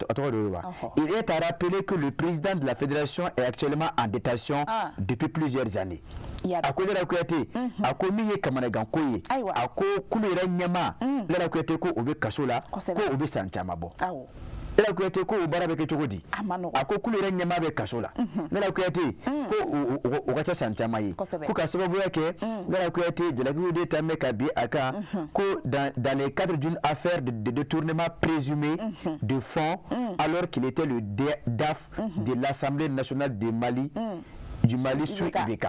il est à rappeler que le président de la fédération est actuellement en détention depuis plusieurs années. A ko Lala Kuyate, a ko min ye kamanagan ko ye, a ko kulu yɛrɛ ɲɛmaa, Lala Kuyate, ko o bɛ kaso la, ko o bɛ san caman bɔ. Lala Kuyate, ko o baara bɛ kɛ cogo di? A ko kulu yɛrɛ ɲɛmaa bɛ kaso la, Lala Kuyate, ko o ka ca san caman ye, ko ka sababuya kɛ, Lala Kuyate, jalakiw de ta bɛ ka bi a kan, ko dans le cadre d'une affaire de détournement présumé de fonds alors qu'il était le DAF de l'Assemblée nationale de Mali du Mali sous IBK.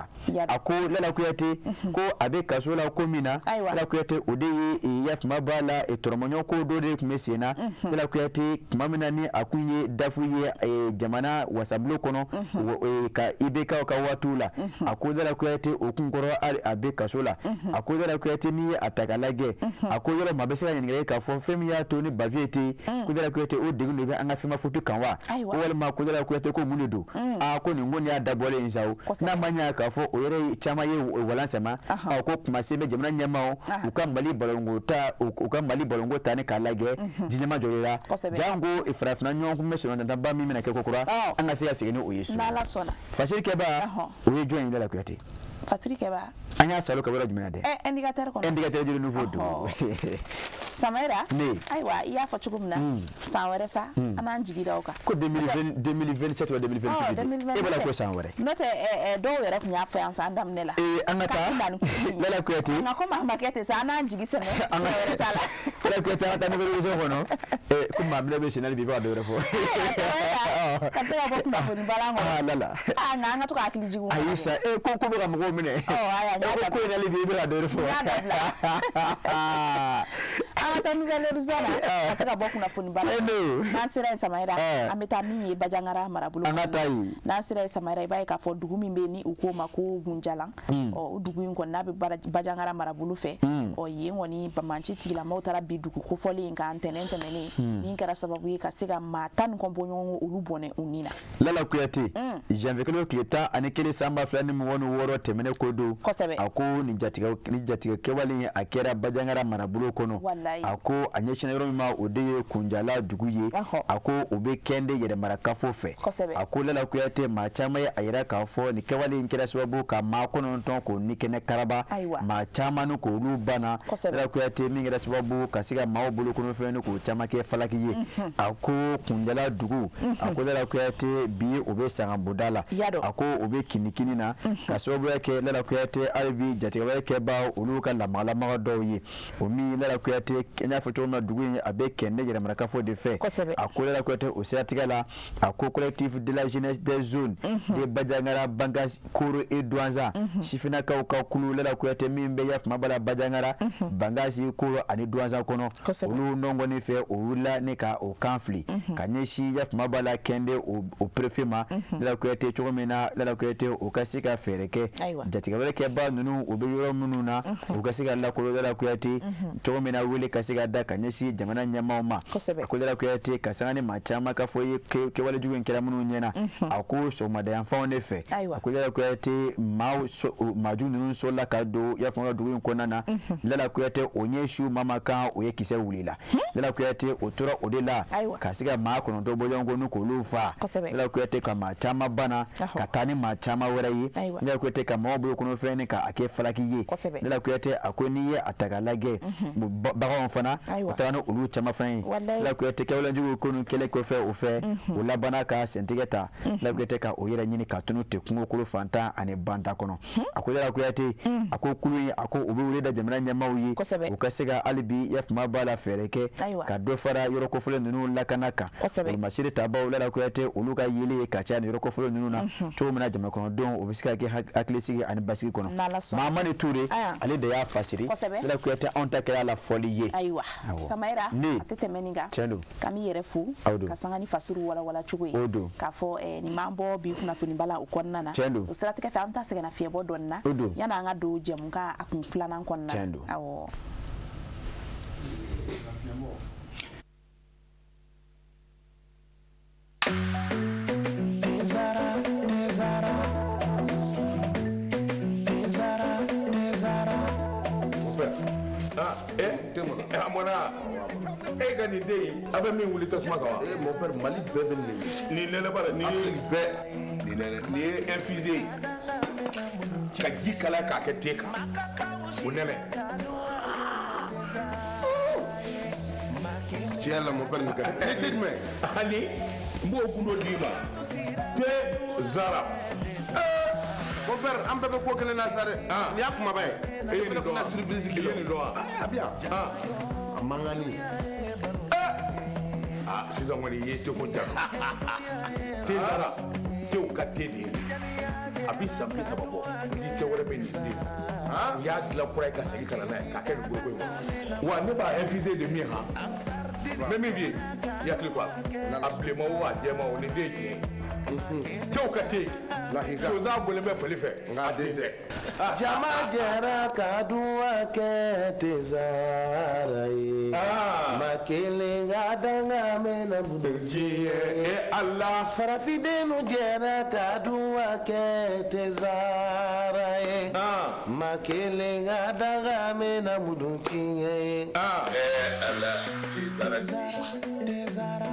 A ko Lala Kuyate, ko a bɛ kaso la ko min na, Lala Kuyate, o de ye yafama b'a la tɔrɔmɔɲɔ ko dɔ de tun bɛ sen na, Lala Kuyate, tuma min na ni a kun ye DAF ye jamana wasabulon kɔnɔ ka IBK ka waatiw la. A ko Lala Kuyate, o kun kɔrɔ hali a bɛ kaso la. A ko Lala Kuyate, n'i ye a ta k'a lajɛ, a ko yɔrɔ maa bɛ se ka ɲininkali k'a fɔ fɛn min y'a to ni Bavieux tɛ yen, ko Lala Kuyate, o degun de bɛ an ka Femafoot kan wa, ko walima ko Lala Kuyate, ko mun de don? Aa, ko nin ko nin y'a dabɔlen ye sa. Gawo, n'a ma ɲɛ k'a fɔ o yɛrɛ caman ye walan sama, a ko kumasen bɛ jamana ɲɛmaaw u ka Mali balonko ta, u ka Mali balonko ta ni k'a lajɛ diɲɛma jɔlen la, janko farafinna ɲɔgɔn kun bɛ sɔrɔ min bɛna kɛ kokura, an ka se ka segin ni o ye so. Fasiri kɛba o ye jɔn ye Lala Kuyate? Fasiri kɛba an y'a salo ka yɔrɔ jumɛn na dɛ? Indicateur kɔnɔ. Indicateur du renouveau don. Samayira, ayiwa i y'a fɔ cogo min na, san wɛrɛ sa an n'an jigi da o kan. Ko 2027 wa 2028 e b'a la ko san wɛrɛ. N'o tɛ dɔw yɛrɛ tun y'a fɔ yan san daminɛ la. An ka taa Lala Kuyate. Nka komi a ma kɛ ten sa, an n'an jigi sɛmɛ san wɛrɛ ta la. Lala Kuyate, an ka taa nouvelle vision kɔnɔ. Ko maa minɛ bɛ senna bi, i b'a dɔ wɛrɛ fɔ. Ka se ka bɔ kunnafoni balan kɔnɔ. Lala. Nka an ka to ka hakili jigin. Ayi sa, ko bɛ ka mɔgɔw minɛ. Ko in hali bi i bɛ ka dɔ wɛrɛ fɔ. An ka taa nouvelle horizon na ka se ka bɔ kunnafoni balan. N'an sera yen Samayira, an bɛ taa min ye Bajangara marabolo. An ka taa yen. N'an sera yen Samayira, i b'a ye k'a fɔ dugu min bɛ yen ni u k'o ma ko Gunjalan. O dugu in kɔni n'a bɛ Bajangara marabolo fɛ. Yen kɔni banbanci tigilamɔgɔw taara bi dugu kofɔlen in kan ntɛnɛn tɛmɛnen, min kɛra sababu ye ka se ka maa 10 kɔ bɔ ɲɔgɔn olu bɔnɛ u ni na. Lala Kuyate, janvier kalo tile 11 san 2026 tɛmɛnen ko don. A ko nin jatigɛ kɛwale in a kɛra Bajangara marabolo kɔnɔ. A ko a ɲɛsinna yɔrɔ min ma, o de ye Kunjala dugu ye. A ko o bɛ Kɛnde yɛrɛmarakafo fɛ. A ko Lala Kuyate, maa caman ye a yira k'a fɔ nin kɛwale in kɛra sababu ka maa 9 k'o ni kɛnɛ karaba, maa caman k'olu banna. Lala Kuyate, min kɛra sababu ka se ka maaw bolo kɔnɔfɛn k'o caman kɛ falaki ye. A ko Kunjala dugu, a ko Lala Kuyate bi o bɛ Sangaboda la. A ko o bɛ kinikini na ka sababuya kɛ Lala Kuyate hali bi jatigɛwale kɛbaw olu ka lamagalamaga dɔw ye. O min Lala Kuyate, n y'a fɔ cogo min na, dugu in a bɛ Kɛnde yɛrɛmarakafo de fɛ. A ko Lala Kuyate, o siratigɛ la, a ko collectif de la jeunesse des zones de Bajangara, Bankas, Koro et Douentza, sifinnakaw ka kulu Lala Kuyate min bɛ yafama la Bajangara, Bankasi, Koro ani Douentza kɔnɔ, olu nɔngɔni fɛ o wulila ne ka o kan fili ka ɲɛsin yafama la Kɛnde o préfet ma. Lala Kuyate, cogo min na Lala Kuyate o ka se ka fɛɛrɛ kɛ jatigɛwale kɛba ninnu o bɛ yɔrɔ minnu na, u ka se ka lakodɔn Lala Kuyate cogo min na, wele ka se ka da ka ɲɛsin jamana ɲɛmaaw ma. A ko Lala Kuyate, ka sanga ni maa caman ka fɔ ye kɛwale jugu in kɛra minnu ɲɛna, a ko sɔgɔmadayanfanw de fɛ. A ko Lala Kuyate, maajugu ninnu sɔrɔla ka don yafama dugu in kɔnɔna na. Lala Kuyate, o ɲɛsiw maa kan o ye kisɛ wulila. Lala Kuyate, o tora o de la ka se ka maa 9 bɔ ɲɔgɔn kɔ k'olu fa. Lala Kuyate, ka maa caman banna ka taa ni maa caman wɛrɛ ye. Lala Kuyate, ka maaw bolo kɔnɔfɛn ni k'a kɛ falaki ye. Lala Kuyate, a ko n'i ye a ta k'a lajɛ, baganw fana o taara ni olu caman fana ye. Lala Kuyate, kɛwalejugu ko ninnu kɛlen kɔfɛ o fɛ, o labanna ka sentigɛ ta. Lala Kuyate, ka o yɛrɛ ɲini ka tunu ten kungokolo fantan ani banta kɔnɔ. A ko Lala Kuyate, a ko kulu in, a ko u bɛ wele da jamana ɲɛmaaw ye, u ka se ka hali bi yafama b'a la fɛɛrɛ kɛ ka dɔ fara yɔrɔ kofɔlen ninnu lakana kan. Masiri tabaw Lala Kuyate, olu ka yeli ye ka caya nin yɔrɔ kofɔlen ninnu na cogo min na jamana kɔnɔdenw o bɛ se ka kɛ hakilisigi ani basigi kɔnɔ. Mahamani Ture, ale de y'a fasiri. Lala Kuyate, anw ta kɛra la fɔli ye. Ayiwa Samayira, a tɛ tɛmɛ nin kan. K'an b'i yɛrɛ fo ka sanga ni fasiriw walawala cogo ye, k'a fɔ nin m'an bɔ bi kunnafoni bala o kɔnɔna na. O siratigɛ fɛ, an bɛ taa sɛgɛnna fiɲɛbɔ dɔɔni na yanni an ka don jɛmukan a kun filanan kɔnɔna na. Awɔ. A mɔna e ka nin den in, a bɛ min wuli tasuma kan wa? Mon père, Mali bɛɛ bɛ nin de. Nin nɛnɛ bara, nin ye bɛɛ. Nin nɛnɛ, nin ye infusé ye. Ka ji kalaya k'a kɛ te kan. O nɛnɛ. Tiɲɛ la, mon père, nin ka di. Ni te jumɛn? Ani n b'o gundo d'i ma. Te Zara. Mon père, an bɛɛ bɛ ko kelen na sa dɛ. Nin y'a kumaba ye. E ye nin dɔn wa? Surprise I ye nin dɔn wa? A bɛ yan. A mankanni. Sisan kɔni i ye teko ja. Te Zara, tew ka te de ye. A bɛ san 30 bɔ, ni te wɛrɛ bɛ nin den. U y'a dilan kura ye ka segin ka na n'a ye k'a kɛ nin boloko in kɔnɔ. Wa ne b'a infuser de min han, n bɛ min f'i ye, i hakili to a la, a bilenman o, a jɛman o, nin den ye tiɲɛ ye. Cɛw ka te, sonsan bɔlen bɛ fali fɛ, a den tɛ. Jama jɛra ka duwa kɛ Tezara ye. Maa kelen ka danga mɛnna diɲɛ e Ala. Farafindenw jɛra ka duwa kɛ Tezara ye. Maa kelen ka danga mɛnna mudu tiɲɛ ye. Ala, Tezara.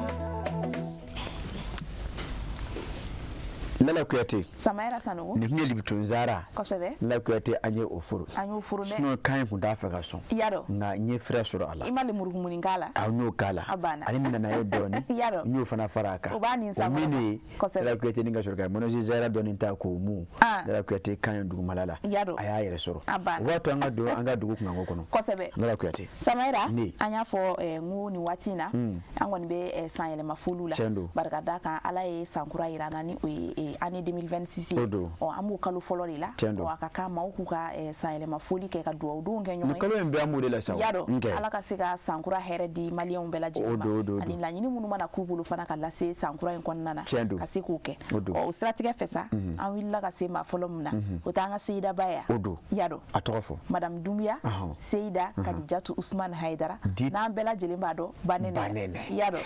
Lala Kuyate. Samayira Sanogo. Nin tun ye Lipton Zara. Kosɛbɛ. Lala Kuyate, an ye o furu. An y'o furu dɛ. Sinon kan in tun t'a fɛ ka sɔn. I y'a dɔn. Nka n ye fɛrɛ sɔrɔ a la. I ma lemurukumuni k'a la. A n y'o k'a la. A banna. Ale nana ye dɔɔni. I y'a dɔn. N y'o fana fara a kan. O b'a nin O min de ye. Kosɛbɛ. Lala Kuyate ni ka sɔrɔ ka Mɔnɔsi Zara dɔɔni ta k'o mun. Lala Kuyate kan in dugumala la. I y'a dɔn. A y'a yɛrɛ sɔrɔ. A banna. O b'a to an ka don an ka dugu kunkanko kɔnɔ. Kosɛbɛ. Lala Kuyate. Samayira. Ne. An y'a fɔ n ko nin waati in na. An kɔni bɛ san yɛlɛma foliw la. Tiɲɛ don. Barika da kan Ala ye san kura yira an na ni o ye année 2026 ye. O don. Ɔ, an b'o kalo fɔlɔ de la. Tiɲɛ don. Ɔ, a ka kan maaw k'u ka san yɛlɛma foli kɛ ka dugawu donw kɛ ɲɔgɔn ye. Nin kalo in bɛɛ an b'o de la sa o. Y'a dɔn. Nkɛ. Ala ka se ka san kura hɛrɛ di maliyɛnw bɛɛ lajɛlen ma. O don, o don. Ani laɲini minnu mana k'u bolo fana ka lase san kura in kɔnɔna na. Tiɲɛ don. Ka se k'o kɛ. O don. Ɔ, o siratigɛ fɛ sa, an wulila ka se maa fɔlɔ min na, o t'an ka Seyidaba ye. O don. Y'a dɔn. A tɔgɔ fɔ. Madame Doumbia, Seyida Kadijatu Usman Hayidara. N'an bɛɛ lajɛlen b'a dɔn Banɛnɛ. Banɛnɛ. I y'a dɔn.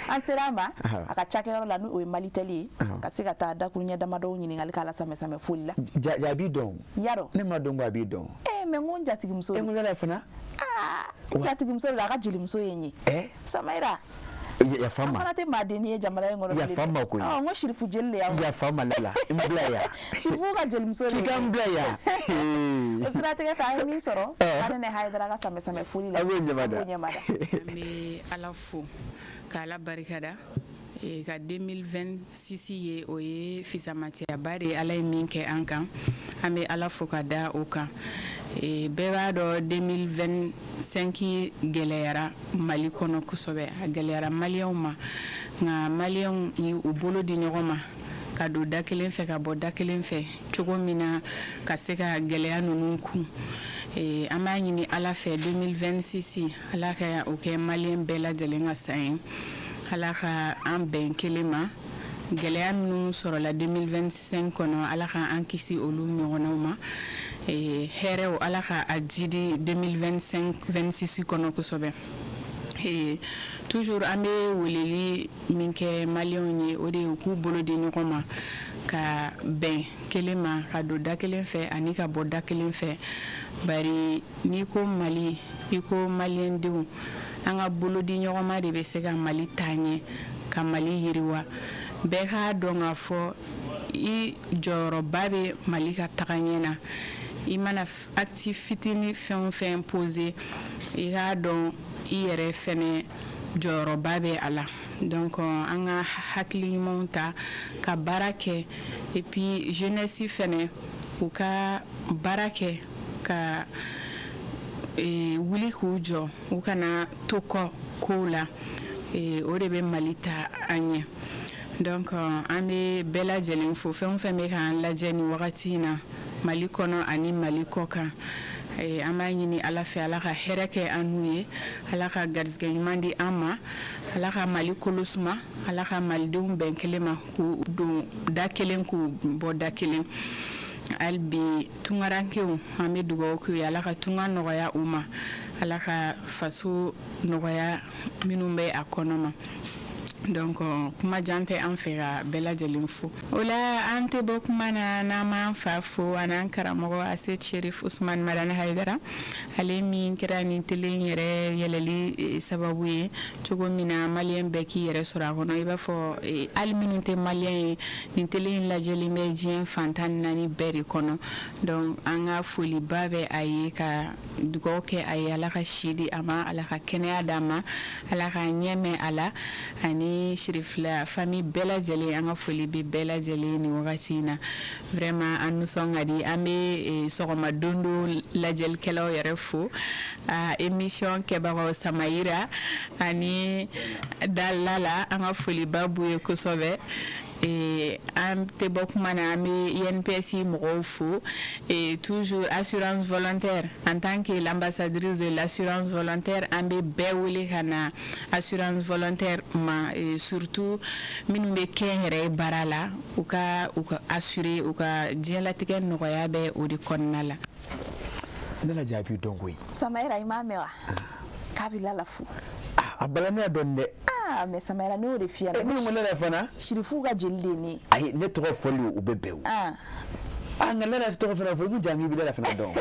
An sera a ma a ka cakɛyɔrɔ la, n'o ye Malitel ye, ka se ka taa dakuruɲɛ damadɔw ɲininkali k'a la samɛ foli la. Ja, a b'i dɔn. I y'a dɔn. Ne ma dɔn ko a b'i dɔn. Mais n ko n jatigimuso. E ko yala fana. Aa, n jatigimuso de don, a ka jelimuso ye n ye. Samayira. Yafa n ma. An fana tɛ maadenni ye jamana in kɔnɔ bilen. Yafa n ma koyi. Ɔ, n ko Sirifu jeli de y'anw. Yafa n ma Lala, n bila yan. Sirifu ka jelimuso de ye. K'i ka n bila yan. O siratigɛ fɛ, an ye min sɔrɔ Banɛnɛ Hayidara ka samɛ foli la. An b'o ɲɛmada. An b'o ɲɛmada. An bɛ Ala fo k'Ala barikada. Ka 2026 ye, o ye fisamatiyaba de ye Ala ye min kɛ an kan, an bɛ Ala fo ka da o kan. Bɛɛ b'a dɔn 2025 gɛlɛyara Mali kɔnɔ kosɛbɛ, a gɛlɛyara maliyɛnw ma, nka maliyɛnw ye u bolo di ɲɔgɔn ma ka don da kelen fɛ ka bɔ da kelen fɛ cogo min na ka se ka gɛlɛya ninnu kun. An b'a ɲini Ala fɛ 2026, Ala ka o kɛ maliyɛn bɛɛ lajɛlen ka san ye. Ala ka an bɛn kelen ma. Gɛlɛya minnu sɔrɔla 2025 kɔnɔ, Ala ka an kisi olu ɲɔgɔnnaw ma. Hɛrɛw, Ala ka a jidi 2025 26 kɔnɔ kosɛbɛ. Toujours an bɛ weleli min kɛ maliyɛnw ye, o de ye u k'u bolo di ɲɔgɔn ma ka bɛn kelen ma, ka don da kelen fɛ ani ka bɔ da kelen fɛ. Bari n'i ko Mali, i ko maliyɛndenw, an ka bolo di ɲɔgɔn ma de bɛ se ka Mali taa ɲɛ, ka Mali yiriwa. Bɛɛ k'a dɔn k'a fɔ i jɔyɔrɔba bɛ Mali ka taga ɲɛ na. I mana acte fitinin fɛn o fɛn posé, i k'a dɔn i yɛrɛ fɛnɛ jɔyɔrɔba bɛ a la. Donc an ka hakili ɲumanw ta ka baara kɛ, et puis jeunesse fɛnɛ u ka baara kɛ ka wuli k'u jɔ, u kana to kɔ kow la. O de bɛ Mali ta an ɲɛ. Donc an bɛ bɛɛ lajɛlen fo, fɛn o fɛn bɛ k'an lajɛ nin wagati in na Mali kɔnɔ ani Mali kɔ kan. An b'a ɲini Ala fɛ, Ala ka hɛrɛ kɛ an n'u ye, Ala ka garisɛgɛ ɲuman di an ma, Ala ka Mali kolo suma, Ala ka malidenw bɛn kelen ma, k'u don da kelen, k'u bɔ da kelen. Hali bi tunkarankew, an bɛ dugawu k'u ye, Ala ka tunga nɔgɔya u ma, Ala ka faso nɔgɔya minnu bɛ a kɔnɔ ma. Donc kuma jan tɛ an fɛ ka bɛɛ lajɛlen fo. O la an tɛ bɔ kuma na n'an m'an fa fo, a n'an karamɔgɔ Asedi Sherif Usman Madani Hayidara, ale min kɛra nin télé in yɛrɛ yɛlɛli sababu ye cogo min na maliyɛn bɛɛ k'i yɛrɛ sɔrɔ a kɔnɔ. I b'a fɔ hali minnu tɛ maliyɛn ye, nin télé in lajɛlen bɛ diɲɛ fan 14 bɛɛ de kɔnɔ. Donc an ka foliba bɛ a ye, ka dugawu kɛ a ye, Ala ka si di a ma, Ala ka kɛnɛya d'a ma, Ala ka ɲɛ mɛn a la, ani Sirifila famille bɛɛ lajɛlen, an ka foli bɛ bɛɛ lajɛlen nin wagati in na. Vraiment an nisɔn ka di. An bɛ sɔgɔma don do lajɛlikɛlaw yɛrɛ fo, émission kɛbagaw Samayira ani Dalala, an ka foliba b'u ye kosɛbɛ. An tɛ bɔ kuma na, an bɛ INPS mɔgɔw fo et toujours assurance volontaire. En tant que l'ambassadrice de l'assurance volontaire, an bɛ bɛɛ wele ka na assurance volontaire ma, et surtout minnu bɛ kɛnyɛrɛye baara la, u ka assurer, u ka diɲɛlatigɛ nɔgɔya bɛ o de kɔnɔna la. Ne la jaabi dɔn koyi. Samayira, i m'a mɛn wa k'a bɛ Lala fo? A balaniya dɔɔni dɛ. Aa, mais Samayira, ne y'o de f'i ɲɛna. Ne ko ne yɛrɛ fana. Sirifuw ka jeli de ye ne ye. Ayi, ne tɔgɔ fɔli, o bɛ bɛn o. Ah, nka Lala tɔgɔ fana fɔ, i ko jangi bɛ Lala fana dɔn.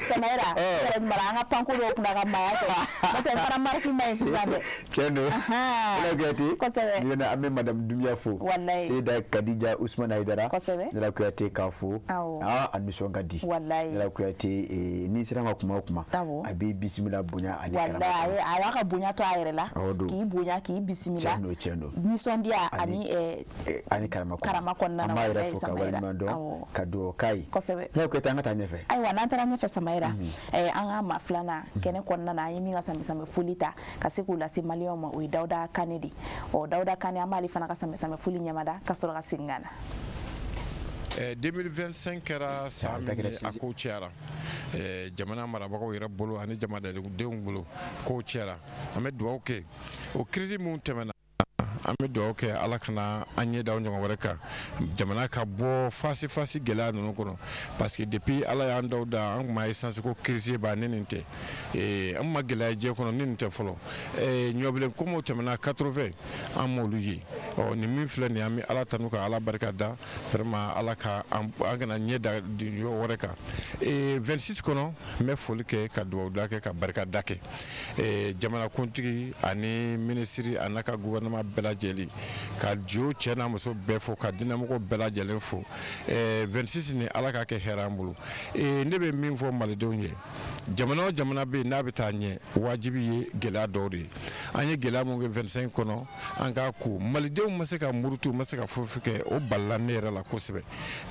Samayira, yɛrɛ ɲuman, an ka panko dɔw kunna ka maaya kɛ, n'o tɛ n fana marque ma ɲi sisan dɛ. Tiɲɛ don. Ala Kuyate. Kosɛbɛ. Ni an bɛ madame Dumbuya fo. Walayi. Seyida Kadija Usman Hayidara. Kosɛbɛ. Lala Kuyate k'a fo. Awɔ. Aa, a nisɔn ka di. Walayi. Lala Kuyate, n'i sera ma kuma o kuma. Awɔ. A b'i bisimila bonya ani karama. Walayi, a y'a ka bonya to a yɛrɛ la. Awɔ don. K'i bonya, k'i bisimila. Tiɲɛ don, tiɲɛ don. Nisɔndiya ani ani karama kɔnɔ. Karama kɔnɔna na. An b'a yɛrɛ Walayi, fo ka Samayira. waleɲuman dɔn. Awɔ. Ka dugawu k'a ye. Kosɛbɛ. Lala Kuyate, an ka taa ɲɛfɛ. Ayiwa, n'an taara ɲɛfɛ, Samayira, an ka maa filanan kɛnɛ kɔnɔna na, an ye min ka samisamɛ foli ta ka se k'o lase maliyɛnw ma, o ye Dawuda Kane de. Ɔ, Dawuda Kane, an b'ale fana ka samisamɛ foli ɲɛmada ka sɔrɔ ka segin ka na. 2025 kɛra san min ye, a kow cayara jamana marabagaw yɛrɛ bolo ani jamanadenw bolo, kow cayara. An bɛ dugawu kɛ, o crise minnu tɛmɛna, an bɛ dugawu kɛ Ala kana an ɲɛ da ɲɔgɔn wɛrɛ kan, jamana ka bɔ fasi fasi gɛlɛya ninnu kɔnɔ, parce que depuis Ala y'an dɔw da, an tun ma essence ko crise ba ni nin tɛ, an ma gɛlɛya diɲɛ kɔnɔ ni nin tɛ fɔlɔ. Ɲɔbilen ko m'o tɛmɛna 80, an m'olu ye. Ɔ, nin min filɛ nin ye, an bɛ Ala tanu ka Ala barika da, vraiment Ala ka an kana ɲɛ da yɔrɔ wɛrɛ kan. 26 kɔnɔ, n bɛ foli kɛ ka dugawu da kɛ ka barika da kɛ jamanakuntigi ani minisiri a n'a ka gouvernement bɛɛ lajɛlen, ka jo cɛ n'a muso bɛɛ fo, ka diinɛmɔgɔw bɛɛ lajɛlen fo. 26 ni Ala k'a kɛ hɛrɛ an bolo. Ne bɛ min fɔ malidenw ye, jamana o jamana bɛ yen n'a bɛ taa ɲɛ, wajibi ye gɛlɛya dɔw de ye. An ye gɛlɛya mun kɛ 25 kɔnɔ, an k'a ko malidenw ma se ka murutu, ma se ka foyi kɛ, o balila ne yɛrɛ la kosɛbɛ.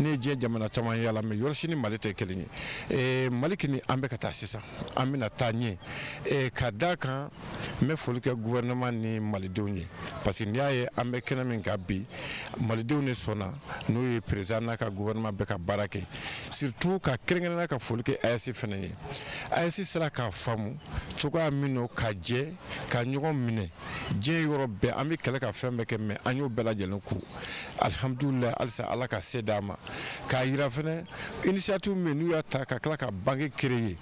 Ne ye diɲɛ jamana caman yala, mais yɔrɔ si ni Mali tɛ kelen ye. Mali kini, an bɛ ka taa sisan, an bɛna taa ɲɛ ka da kan. N bɛ foli kɛ gouvernement ni malidenw ye, parce que n'i y'a ye an bɛ kɛnɛ min kan bi, malidenw de sɔnna, n'o ye président n'a ka gouvernement bɛ ka baara kɛ, surtout ka kɛrɛnkɛrɛnnenya ka foli kɛ AES fana ye. AES sera k'a faamu cogoya min na ka jɛ ka ɲɔgɔn minɛ diɲɛ yɔrɔ bɛɛ, an bɛ kɛlɛ ka fɛn bɛɛ kɛ, mais an y'o bɛɛ lajɛlen ku, alihamudulilayi. Halisa Ala ka se d'an ma k'a yira fɛnɛ initiative min n'u y'a ta ka tila ka banque créer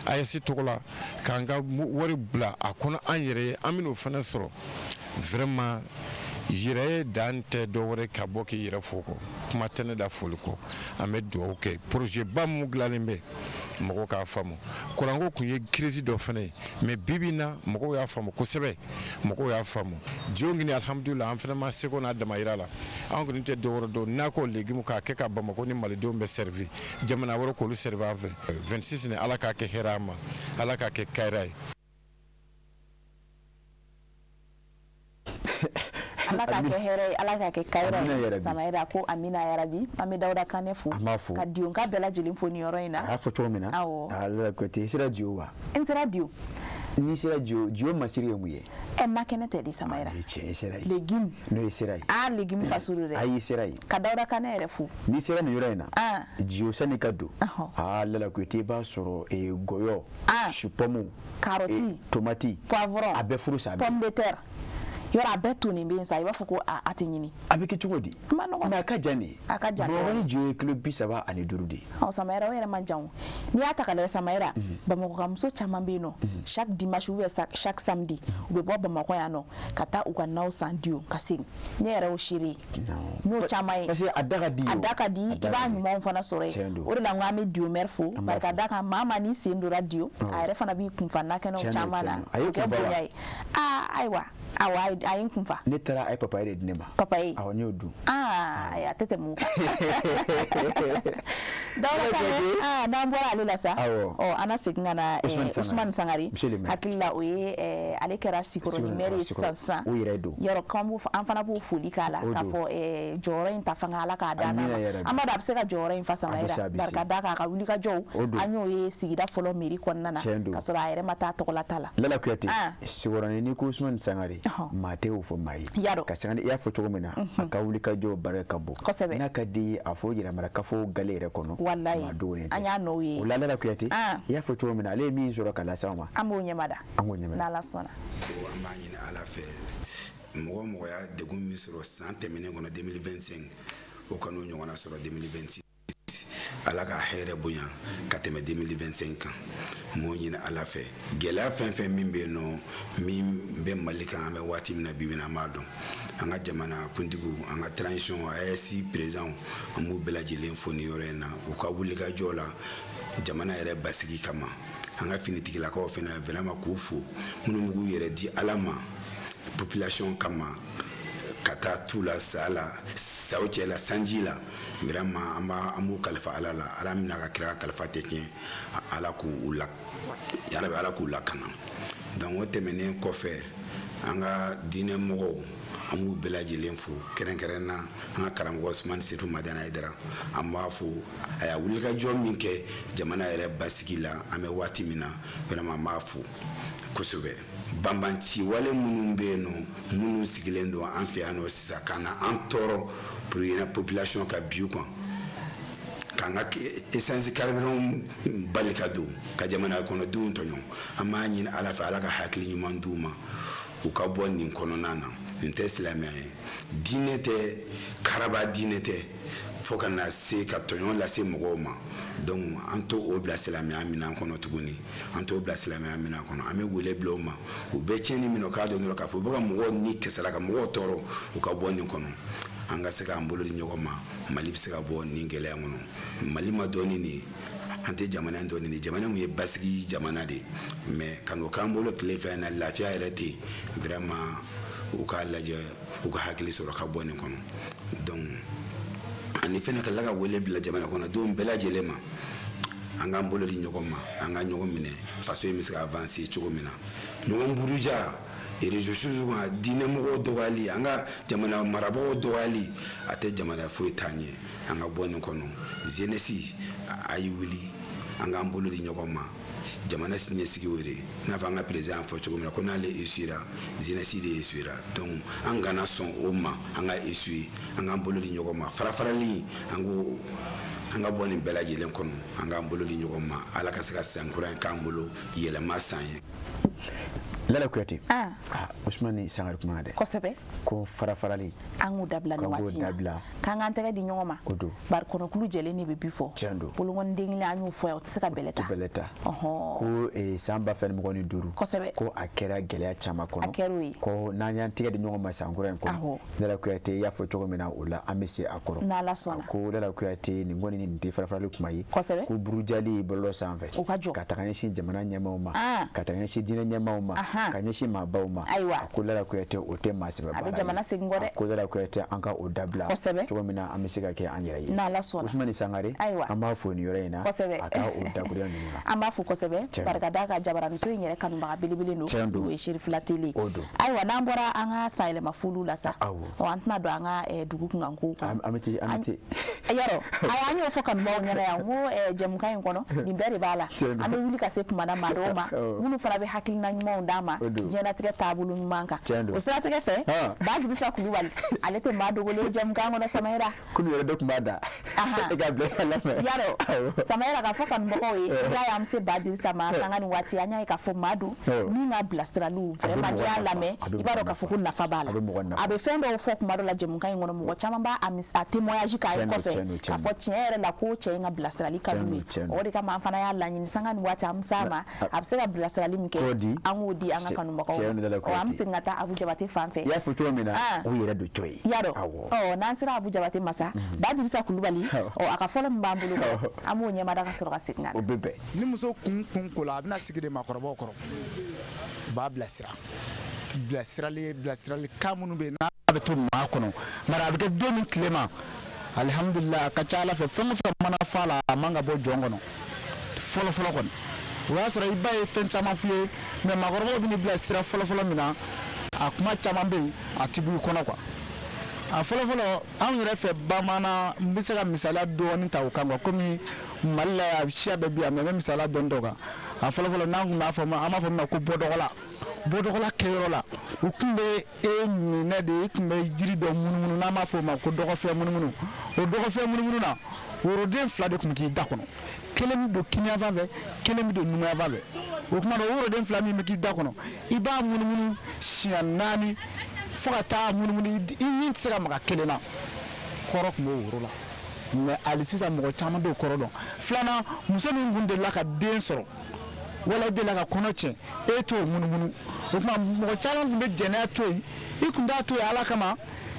AES tɔgɔ la, k'an ka wari bila a kɔnɔ an yɛrɛ ye, an bɛn'o fɛnɛ sɔrɔ. Vraiment, yɛrɛ ye dan tɛ dɔwɛrɛ ka bɔ k'i yɛrɛ fo kɔ, kuma tɛ ne da foli kɔ. An bɛ dugawu kɛ, projet ba mun dilannen bɛ, mɔgɔw k'a faamu. Kuranko kun ye crise dɔ fana ye, mais bi bi in na mɔgɔw y'a faamu kosɛbɛ, mɔgɔw y'a faamu. Jiw ɲini, alihamudulila, an fana ma seko n'a damayira la. An kɔni tɛ dɔwɛrɛ dɔn n'a ko légume k'a kɛ ka Bamakɔ ni malidenw bɛ servi, jamana wɛrɛ k'olu servi an fɛ. 26 ni Ala k'a kɛ hɛrɛ an ma, Ala k'a kɛ kayira ye. Ala k'a kɛ hɛrɛ ye, Ala k'a kɛ kayira Amina ye. yarabi. Samayira ko amina yarabi. An bɛ Dawuda Kanɛ fo. An b'a fo. Ka Dionka bɛɛ lajɛlen fo nin yɔrɔ in na. A y'a fɔ cogo min na. Awɔ. Ala Kuyate, i sera Dio wa? N sera Dio. N'i sera Dio, Dio masiri ye mun ye? Ɛ, na kɛnɛ tɛ di, Samayira? Ayi, tiɲɛ, i sera yen. Légume. N'o ye sera yen. Ah, légume faso don dɛ. Ayi, i sera yen. Ka Dawuda Kanɛ yɛrɛ fo. N'i sera nin yɔrɔ in na, Ah. Dio, sani ka don, Ɔhɔ. aa, Lala Kuyate, i b'a sɔrɔ gɔyɔ, Ah. chou-pomme, Karɔti. Tomati, Poivron. a bɛɛ furu sa a bɛɛ. Pomme de terre, yɔrɔ a bɛɛ tonnen bɛ yen sa, i b'a fɔ ko a tɛ ɲini. A bɛ kɛ cogo di? Ma nɔgɔn. Mais a ka jan de. A ka jan. Bamakɔ ni Dio ye kilo 35 de ye. Ɔ, Samayira, o yɛrɛ man jan o. N'i y'a ta ka lajɛ, Samayira, Bamakɔ ka muso caman bɛ yen nɔ, chaque dimanche ou bien chaque samedi, u bɛ bɔ Bamakɔ yan nɔ ka taa u ka naw san Dio ka segin. Ne yɛrɛ y'o seere ye, n y'o caman ye. Parce que a da ka di A o. da ka di, A i da b'a ka di. ɲumanw fana sɔrɔ Tiɲɛ yen. don. O de la n ko an bɛ Dio maire fo. An b'a barika fo. da kan maa maa n'i sen donna Dio, a yɛrɛ fana b'i kunfa nakɛnɛw Tiɲɛ don, caman tiɲɛ na. don. A y'i O kɛ kunfa wa? bonya ye. Aa, ayiwa, awɔ, a ye n kunfa. Ne taara, a ye papaye de di ne ma. Papaye? Awɔ, n y'o dun. Aa, ayi, a tɛ tɛmɛ o kan. Dawuda Kanɛ, aa, n'an bɔra ale la sa, Awɔ. ɔ, an na segin ka na Ousmane Sangare. Ousmane Sangare. Monsieur le maire. Hakili la o ye ale kɛra Sikɔrɔni maire ye sisan sisan. O yɛrɛ don. Yɔrɔ k'an b'o an fana b'o foli k'a la O k'a don. fɔ jɔyɔrɔ in ta fanga, Ala k'a d'an Amina ma. yarabi. An b'a dɔn a bɛ se ka jɔyɔrɔ in fa, A bɛ se, Samayira. a bɛ se. Barika da k'a ka wulikajɔw, O don. an y'o ye sigida fɔlɔ mairie kɔnɔna na Tiɲɛ don. ka sɔrɔ a yɛrɛ ma taa tɔgɔlata la. Lala Kuyate, Ah. Sikɔrɔni, n'i ko Ousmane Sangare, Maa tɛ o fɔ maa ye ka sanga i y'a fɔ cogo min na, a ka wuli ka jɔ barika ka bon. N'a ka di ye, a fɔ yɛrɛmarakafo gale yɛrɛ kɔnɔ. Walayi, maa dogolen tɛ. An y'a nɔw ye. O la, Lala Kuyate, i y'a fɔ cogo min na, ale ye min sɔrɔ ka lase anw ma, an b'o ɲɛmada. An k'o ɲɛmada. N'Ala sɔnna. An b'a ɲini Ala fɛ, mɔgɔ o mɔgɔ y'a degun min sɔrɔ san tɛmɛnen kɔnɔ 2025, o kan'o ɲɔgɔnna sɔrɔ 2026. Ala ka hɛrɛ bonya ka tɛmɛ 2025 kan. N b'o ɲini Ala fɛ. Gɛlɛya fɛn fɛn min bɛ yen nɔ, min bɛ Mali kan, an bɛ waati min na bi bi in na, an b'a dɔn an ka jamana kuntigiw, an ka transition, AES président, an b'u bɛɛ lajɛlen fo nin yɔrɔ in na, u ka wulikajɔ la jamana yɛrɛ basigi kama. An ka finitigilakaw fana, vraiment k'u fo, minnu b'u yɛrɛ di Ala ma population kama, ka taa tu la, sa la, saw cɛ la, sanji la, vraiment an b'a an b'u kalifa Ala la. Ala min n'a ka kira kalifa tɛ tiɲɛ, Ala k'u la yarabi, Ala k'u lakana. Donc o tɛmɛnen kɔfɛ, an ka diinɛ mɔgɔw, an b'u bɛɛ lajɛlen fo, kɛrɛnkɛrɛn na an ka karamɔgɔ Usumani Setu Madani Hayidara. An b'a fo, a y'a wulikajɔ min kɛ jamana yɛrɛ basigi la an bɛ waati min na, vraiment an b'a fo kosɛbɛ. Banbanci wale minnu bɛ yen nɔ, minnu sigilen don an fɛ yan nɔ sisan ka na an tɔɔrɔ pour que population ka bi u kan, k'an ka essence, carburant bali ka don, ka jamana kɔnɔdenw tɔɲɔ, an b'a ɲini Ala fɛ, Ala ka hakili ɲuman d'u ma, u ka bɔ nin kɔnɔna na. Nin tɛ silamɛya ye, diinɛ tɛ, karaba diinɛ tɛ, fo ka na se ka tɔɲɔ lase mɔgɔw ma. Donc an t'o o bila silamɛya minɛn kɔnɔ tuguni, an t'o bila silamɛya minɛn kɔnɔ. An bɛ wele bila u ma, u bɛ tiɲɛni min na, u k'a dɔn dɔrɔn k'a fɔ u bɛ ka mɔgɔw ni kasara, ka mɔgɔw tɔɔrɔ. U ka bɔ nin kɔnɔ, an ka se k'an bolo di ɲɔgɔn ma, Mali bɛ se ka bɔ nin gɛlɛya kɔnɔ. Mali ma dɔn ni nin ye, an tɛ jamana in dɔn ni nin ye. Jamana in ye basigi jamana de ye, mais ka n'o k'an bolo tile fila in na, lafiya yɛrɛ tɛ yen. Vraiment u k'a lajɛ, u ka hakili sɔrɔ ka bɔ nin kɔnɔ. Donc ani fɛnɛ ka tila ka wele bila jamana kɔnɔdenw bɛɛ lajɛlen ma, an k'an bolo di ɲɔgɔn ma, an ka ɲɔgɔn minɛ, faso in bɛ se ka avancer cogo min na. Ɲɔgɔn buruja réseaux sociaux kan, diinɛmɔgɔw dɔgɔyali, an ka jamana marabagaw dɔgɔyali, a tɛ jamana foyi taa ɲɛ. An ka bɔ nin kɔnɔ. Jeunesse, a ye wuli, an k'an bolo di ɲɔgɔn ma, jamana siniɲɛsigi o de. N'a fɔ an ka président y'a fɔ cogo min na ko n'ale échouera, jeunesse de échouera. Donc an kana sɔn o ma, an ka échouer, an k'an bolo di ɲɔgɔn ma. Farafarali, an ko an ka bɔ nin bɛɛ lajɛlen kɔnɔ, an k'an bolo di ɲɔgɔn ma, Ala ka se ka san kura in k'an bolo yɛlɛma san ye. Lala Kuyate, Usumani Sangare kuma dɛ. Kosɛbɛ. Ko farafarali, An k'o dabila nin k'an k'o waati in na. dabila. K'an k'an tɛgɛ di ɲɔgɔn ma. O don. Bari kɔnɔkulu jɛlen de bɛ bi fɔ. Tiɲɛ don. Bolokɔniden kelen, an y'o fɔ yan, o tɛ se ka bɛlɛ ta. Bɛlɛ ta. Ɔhɔn. Ko san 2025. Kosɛbɛ. Ko a kɛra gɛlɛya caman kɔnɔ. A kɛra o ye. Ko n'an y'an tɛgɛ di ɲɔgɔn ma san kura in kɔnɔ. Awɔ. Lala Kuyate, i y'a fɔ cogo min na, o la an bɛ se a kɔrɔ. N'Ala sɔnna. A ko Lala Kuyate, nin kɔni nin tɛ farafarali kuma ye. Kosɛbɛ. Ko burujali bɔlɔlɔ sanfɛ. O ka jɔ. Ka taga ɲɛsin jamana ɲɛmaaw ma. Ah. Ka taga ɲɛsin diinɛ ɲɛmaaw ma. Ahan. Ka ɲɛsin maabaw ma. Ayiwa. A ko Lala Kuyate, o tɛ maa sɛbɛ A bɛ baara ye. jamana segin kɔ dɛ. A ko Lala Kuyate, an ka o dabila. Kosɛbɛ. Cogo min na an bɛ se ka kɛ an yɛrɛ ye. N'Ala sɔnna. Usumani Sangare. Ayiwa. An b'a fo nin yɔrɔ in na. Kosɛbɛ. A ka o dakuruya ninnu na. An b'a fo kosɛbɛ. Tiɲɛ don. Barika da ka jabaramuso in yɛrɛ kanubaga belebele don. Tiɲɛ don. O ye Serifila Tele. O don. Ayiwa, n'an bɔra an ka sanyɛlɛma foliw la sa. Awɔ. Ɔ, an tɛna don an ka dugu kunkankow kɔnɔ. An bɛ te, an bɛ te. Yarɔ, ayi, an y'o fɔ kanubagaw ɲɛna yan n ko jɛmukan in kɔnɔ, nin bɛɛ de b'a la. Tiɲɛ don. An bɛ wuli ka se kumana maa dɔw ma, Awɔ. minnu fana bɛ hakilina ɲumanw d'an ma O don. diɲɛlatigɛ taabolo ɲuman kan. Tiɲɛ don. O siratigɛ fɛ, Ah. Badirisa Kulubali, ale tɛ maa dogolen ye jɛmukan kɔnɔ, Samayira. Komi yɛrɛ dɔ tun b'a da. Ahan. E ka bila i ka lamɛn. Yarɔ, Awɔ. Samayira, k'a fɔ kanubagaw ye, i y'a ye an bɛ se Badirisa ma sanga ni waati, an y'a ye k'a fɔ maa don Awɔ. min ka bilasiraliw, vraiment n'i mɔgɔ y'a nafa. lamɛn, A bɛ i b'a dɔn mɔgɔ k'a fɔ ko nafa b'a la. A bɛ mɔgɔ nafa. A bɛ fɛn dɔw fɔ kuma dɔ la jɛmukan in kɔnɔ, mɔgɔ caman b'a a témoignage k'a ye Tiɲɛ don, kɔfɛ tiɲɛ don, tiɲɛ k'a fɔ don. tiɲɛ yɛrɛ la ko cɛ in ka bilasirali ka Tiɲɛ d'u don, ye. tiɲɛ don. O de kama an fana y'a laɲini, sanga ni waati an bɛ s'a ma, a bɛ se ka bilasirali min kɛ, K'o di. an k'o di an ka kanubagaw Tiɲɛ ma. don, Lala Ɔ, an bɛ Kuyate. segin ka taa Abu Jabate fan fɛ. I y'a fɔ cogo min na, Ah. o yɛrɛ don cɔ ye. Yarɔ, Awɔ. ɔ, n'an sera Abu Jabate ma sa, Badirisa Kulubali, Awɔ. ɔ, a ka fɔlɔ min b'an bolo kɔrɔ, Awɔ. an b'o ɲɛmada ka sɔrɔ ka segin ka na. O bɛ bɛn. Ni muso kun kun ko la, a bɛna sigi de maakɔrɔbaw kɔrɔ, u b'a bilasira, bilasirali, bilasirali kan minnu bɛ yen n'a bɛ to maa kɔnɔ, bari a bɛ kɛ don min tile ma, alihamudulila, a ka ca Ala fɛ, fɛn o fɛn mana fɔ a la, a man ka bɔ jɔn kɔnɔ fɔlɔ fɔlɔ kɔni. O y'a sɔrɔ i ba ye fɛn caman f'i ye, mɛ maakɔrɔbaw bɛ n'i bilasira fɔlɔ fɔlɔ min na, a kuma caman bɛ yen, a ti bɔ i kɔnɔ quoi. A fɔlɔfɔlɔ, anw yɛrɛ fɛ bamanan, n bɛ se ka misaliya dɔɔni ta o kan quoi, komi Mali la yan siya bɛɛ bi yan, mɛ n bɛ misaliya dɔɔni ta o kan. A fɔlɔfɔlɔ, n'an tun b'a fɔ ma, an b'a fɔ min ma ko bɔdɔgɔla. Bɔdɔgɔla kɛyɔrɔ la, u tun bɛ e minɛ de, i tun bɛ jiri dɔ munumunu n'an b'a fɔ o ma ko dɔgɔfiyɛ munumunu. O dɔgɔfiyɛ munumunu na, woroden fila de tun bɛ k'i da kɔnɔ, kelen bɛ don kiniyanfan fɛ, kelen bɛ don numanyanfan fɛ. O tuma na, o woroden fila min bɛ k'i da kɔnɔ, i b'a munumunu siɲɛ naani fo ka taa munumunu, i ɲin tɛ se ka maga kelen na. Kɔrɔ tun b'o woro la, mais hali sisan mɔgɔ caman t'o kɔrɔ dɔn. Filanan, muso min tun delila ka den sɔrɔ wala i delila ka kɔnɔ tiɲɛ, e t'o munumunu. O tuma mɔgɔ caman tun bɛ jɛnɛya to yen. I tun t'a to yen Ala kama,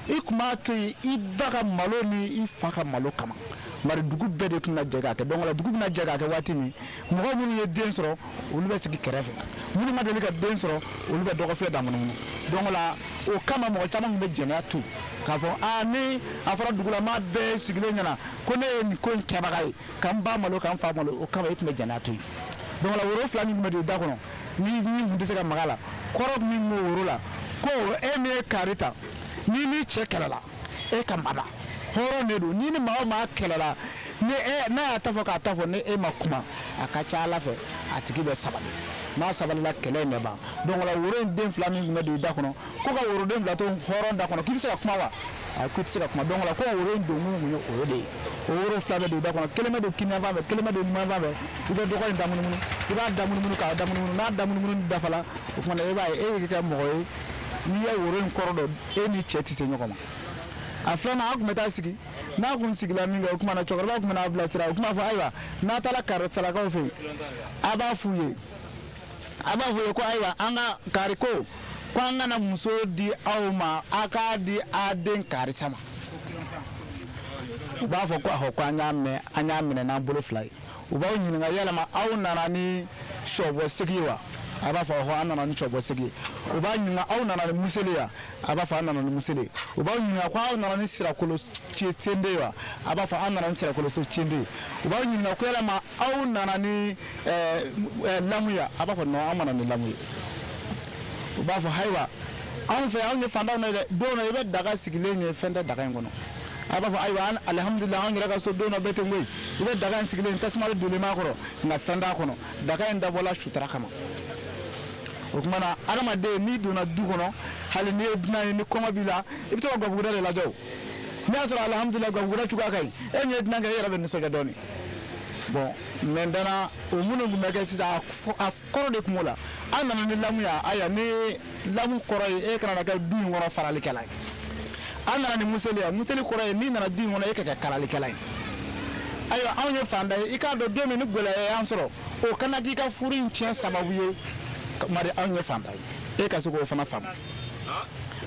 i tun b'a to yen i ba ka malo ni i fa ka malo kama. Bari dugu bɛɛ de tun na jɛ k'a kɛ. Donc la, dugu bɛna jɛ k'a kɛ waati min, mɔgɔ minnu ye den sɔrɔ, olu bɛ sigi kɛrɛfɛ, minnu ma deli ka den sɔrɔ, olu bɛ dɔgɔfiyɛ da munumunu. Donc la, o kama mɔgɔ caman tun bɛ jɛnɛya to k'a fɔ aa, ni a fɔra dugulamaa bɛɛ sigilen ɲɛna ko ne ye nin ko in kɛbaga ye, ka n ba malo, ka n fa malo, o kama i tun bɛ jɛnɛya to yen. Donc la, woro fila min tun bɛ don i da kɔnɔ, ni ɲin tun tɛ se ka maga a la, kɔrɔ min b'o woro la, ko e min ye kari ta, n'i ni cɛ kɛlɛla, e ka mada hɔrɔn de don. Ni ni maa o maa kɛlɛla, ni e n'a y'a ta fɔ k'a ta fɔ, ni e ma kuma, a ka ca Ala fɛ a tigi bɛ sabali. N'a sabalila, kɛlɛ in bɛ ban. Donc la, woro in den fila min tun bɛ don i da kɔnɔ, ko ka woroden fila to hɔrɔn da kɔnɔ, k'i bɛ se ka kuma wa? A ko i tɛ se ka kuma. Donc la, ko woro in donkun tun ye o de ye. O woro fila bɛ don i da kɔnɔ, kelen bɛ don kiniyanfan fɛ, kelen bɛ don numanyanfan fɛ. I bɛ dɔgɔ in da munumunu, i b'a da munumunu k'a da munumunu. N'a da munumunu dafala, o tuma na e b'a ye e y'i kɛ mɔgɔ ye. N'i ye woro in kɔrɔ dɔn, e ni cɛ tɛ se ɲɔgɔn ma. A filanan, a tun bɛ taa sigi. N'a kun sigila min kɛ, o tuma na cɛkɔrɔba tun bɛna bilasira. O tun b'a fɔ: ayiwa, n'a taara karisalakaw fɛ yen, a b'a f'u ye, a b'a f'u ye ko ayiwa, an ka kari ko ko an kana muso di aw ma, a k'a di a den karisa ma. U b'a fɔ ko ahɔ, ko an y'a mɛn, an y'a minɛ n'an bolo fila ye. U b'aw ɲininka: yalama aw nana ni sɔbɔ segi ye wa? A b'a fɔ: ɔhɔ, an nana ni sɔbɔ segi ye. U b'a ɲininka: aw nana ni musele ye wa? A b'a fɔ: an nana ni musele ye. U b'aw ɲininka ko aw nana ni sirakolo cende ye wa? A b'a fɔ: an nana ni sirakolo cende ye. U b'aw ɲininka ko yalama aw nana ni lamu ye wa? A b'a fɔ: non, an ma na ni lamu ye. U b'a fɔ: ayiwa, anw fɛ, anw ye fantanw ye dɛ. Don dɔ, i bɛ daga sigilen ye, fɛn tɛ daga in kɔnɔ. A b'a fɔ: ayiwa, alihamudulila, anw yɛrɛ ka so don dɔ bɛɛ tɛ koyi, i bɛ daga in sigilen, tasuma bɛ donlen b'a kɔrɔ, nka fɛn t'a kɔnɔ. Daga in dabɔla sutura kama. O tuma na, adamaden, n'i donna du kɔnɔ, hali n'i ye dunan ye, ni kɔngɔ b'i la, i bɛ to ka gabuguda de lajɛ. O n'i y'a sɔrɔ alihamudulila, gabuguda cogoya ka ɲi, e min ye dunan kɛ, e yɛrɛ bɛ nisɔndiya dɔɔnin. Bon, maintenant, o minnu tun bɛ kɛ sisan, a kɔrɔ de tun b'o la. An nana ni lamu ye. Ayiwa, ni lamu kɔrɔ ye e kana na kɛ du in kɔnɔ faralikɛla ye. An nana ni museli ye. Museli kɔrɔ ye n'i nana du in kɔnɔ, e ka kɛ kalalikɛla ye. Ayiwa, anw ye fantan ye, i k'a dɔn don min ni gɛlɛya y'an sɔrɔ, o kana k'i ka furu in tiɲɛ sababu ye. Mari, anw ye fantan ye, e ka se k'o fana faamu.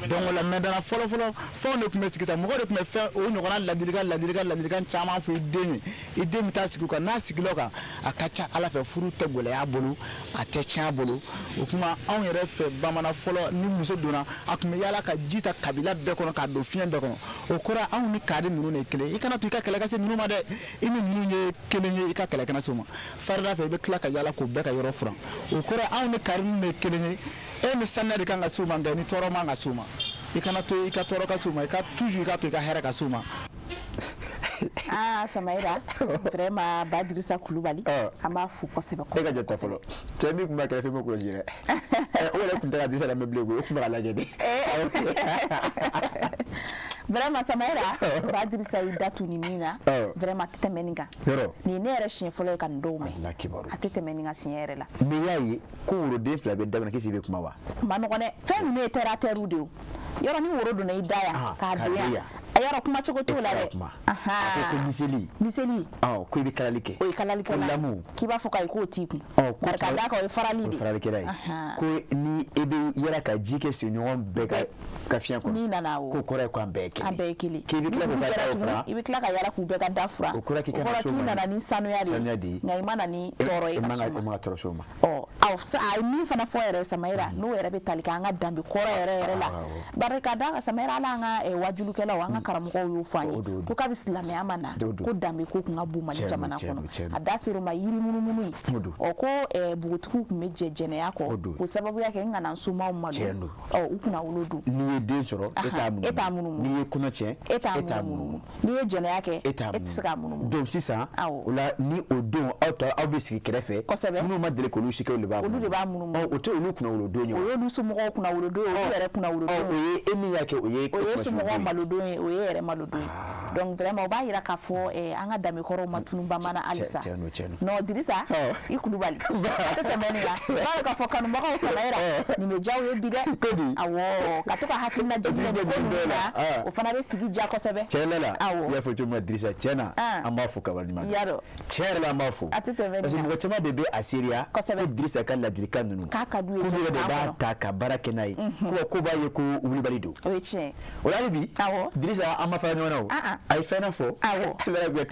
Donc o la, maintenant, fɔlɔ fɔlɔ, fɛnw de tun bɛ sigi tan. Mɔgɔ de tun bɛ fɛn o ɲɔgɔnna ladilikan ladilikan ladilikan caman fɔ i den ye. I den bɛ taa sigi o kan. N'a sigila o kan, a ka ca Ala fɛ, furu tɛ gɛlɛya a bolo, a tɛ tiɲɛ a bolo. O tuma, anw yɛrɛ fɛ bamanan, fɔlɔ, ni muso donna, a tun bɛ yaala ka ji ta kabila bɛɛ kɔnɔ k'a don fiɲɛ bɛɛ kɔnɔ. O kɔrɔ, anw ni kari ninnu de ye kelen ye. I kana to i ka kɛlɛ ka se ninnu ma dɛ. I ni ninnu ye kelen ye, i ka kɛlɛ kana se o ma. Farida fɛ, i bɛ tila ka yaala k'o bɛɛ ka yɔrɔ furan. O kɔrɔ, anw ni kari ninnu de ye kelen ye. E ni saniya de kan ka s'u ma, nka ni tɔɔrɔ man ka s'u ma. I kana to i ka tɔɔrɔ ka s'u ma, i ka toujours i ka to i ka hɛrɛ ka s'u ma. Ah, Samaïra, vraiment, Badrissa Koulibaly, an b'a fo kosɛbɛ. E ka jɔ ta fɔlɔ, cɛ min tun b'a kɛrɛfɛ, m'o kɔlɔsi dɛ. O yɛrɛ tun tɛ ka Dirisa lamɛn bilen koyi, o tun bɛ ka lajɛ de. Vraiment, Samaïra, Badrissa y'i da tu ni min na, vraiment, a tɛ tɛmɛ nin kan. Yɔrɔ. Nin ye ne yɛrɛ siɲɛ fɔlɔ ye ka nin dɔw mɛn. Ala kibaru. A tɛ tɛmɛ nin kan siɲɛ yɛrɛ la. Mais i y'a ye ko woroden fila bɛ da kɔnɔ, k'e bɛ kuma wa? Ma nɔgɔn dɛ. Fɛn ninnu ye terre à terre de ye o. Yɔrɔ ni woro donna i da yan, k'a don yan. Yɔrɔ kuma cogo t'o la dɛ. Kuma. A ko miseli. Miseli. Ɔ, ko i bɛ kalali kɛ. O ye kalalikɛla Ko ye. lamu. K'i b'a fɔ k'ayi, k'o t'i kun. Ɔ, ko Bari ka d'a kan, o ye farali de O ye. ye faralikɛla ye. Ko ni e bɛ yala ka ji kɛ sigiɲɔgɔn bɛɛ ka fiɲɛ kɔnɔ. N'i nana o. K'o kɔrɔ ye k'an bɛɛ ye kelen. An bɛɛ ye kelen. K'i bɛ tila Ni k'u dugu ka jɛra daw tuguni, furan. i bɛ tila ka yala k'u bɛɛ ka da furan. O kɔrɔ k'i O kana kɔrɔ s'o k'i ma. nana ni sanuya de ye. Sanuya de ye. Nka i ma na ni tɔɔrɔ ye E ka man s'u ka ma. e man ka tɔɔrɔ s'o ma. Ɔ, aw a ye min fana fɔ yɛrɛ, Samaïra, n'o yɛrɛ bɛ tali kɛ an ka danbe kɔrɔ yɛrɛ yɛrɛ la. Bari ka d'a kan, Samaïra, hali an ka wajulukɛlaw, an ka karamɔgɔw y'o fɔ an ye ko kabi silamɛya ma na ko danbe ko kun ka bon Mali jamana kɔnɔ. A da ser'o ma yiri munumunu ye. Ɔ ko npogotigiw tun bɛ jɛ jɛnɛya kɔ k'o sababuya kɛ n kana n somaw malo. Ɔ u kunna wolo don. N'i ye den sɔrɔ e t'a munumunu. N'i ye kɔnɔ tiɲɛ e t'a munumunu. N'i ye jɛnɛya kɛ e tɛ se k'a munumunu. Donc sisan o la ni o don aw tɔ aw bɛ sigi kɛrɛfɛ. Kosɛbɛ. Minnu ma deli k'olu si kɛ olu de b'a munumunu. Olu de b'a munumunu. O tɛ olu kunnawolodon ye. O y'olu somɔgɔw kunnawolodon ye, olu yɛrɛ kunnawolodon ye. O ye e min y'a kɛ o ye. O ye somɔgɔw malodon ye, o ye yɛrɛ malodon ye. Donc vraiment o b'a yira k'a fɔ an ka danbekɔrɔw ma tunun bamanan halisa. Non Dirisa i Kulubali a tɛ tɛmɛ nin kan. I b'a dɔn k'a fɔ kanubagaw Samayira nin bɛ diya u ye bi dɛ. Awɔ ka to ka hakilina jigin nin ko ninnu na o fana bɛ sigi diya kosɛbɛ. Tiɲɛ la i y'a fɔ cogo min na Dirisa tiɲɛ na an b'a fo ka waleɲuman dɔn. Tiɲɛ yɛrɛ la an b'a fo. A tɛ tɛmɛ nin kan. Parce que mɔgɔ caman de bɛ a seereya. Kosɛbɛ. Ko Dirisa ka ladilikan ninnu. K'a ka d'u ye. K'u yɛrɛ de b'a ta ka baara kɛ n'a ye. Ko b'a ye ko wulibali don. O ye tiɲɛ ye. O la hali bi. Awɔ. Dirisa an ma fara ɲɔgɔn na o. A ye fɛn dɔ fɔ. Awɔ.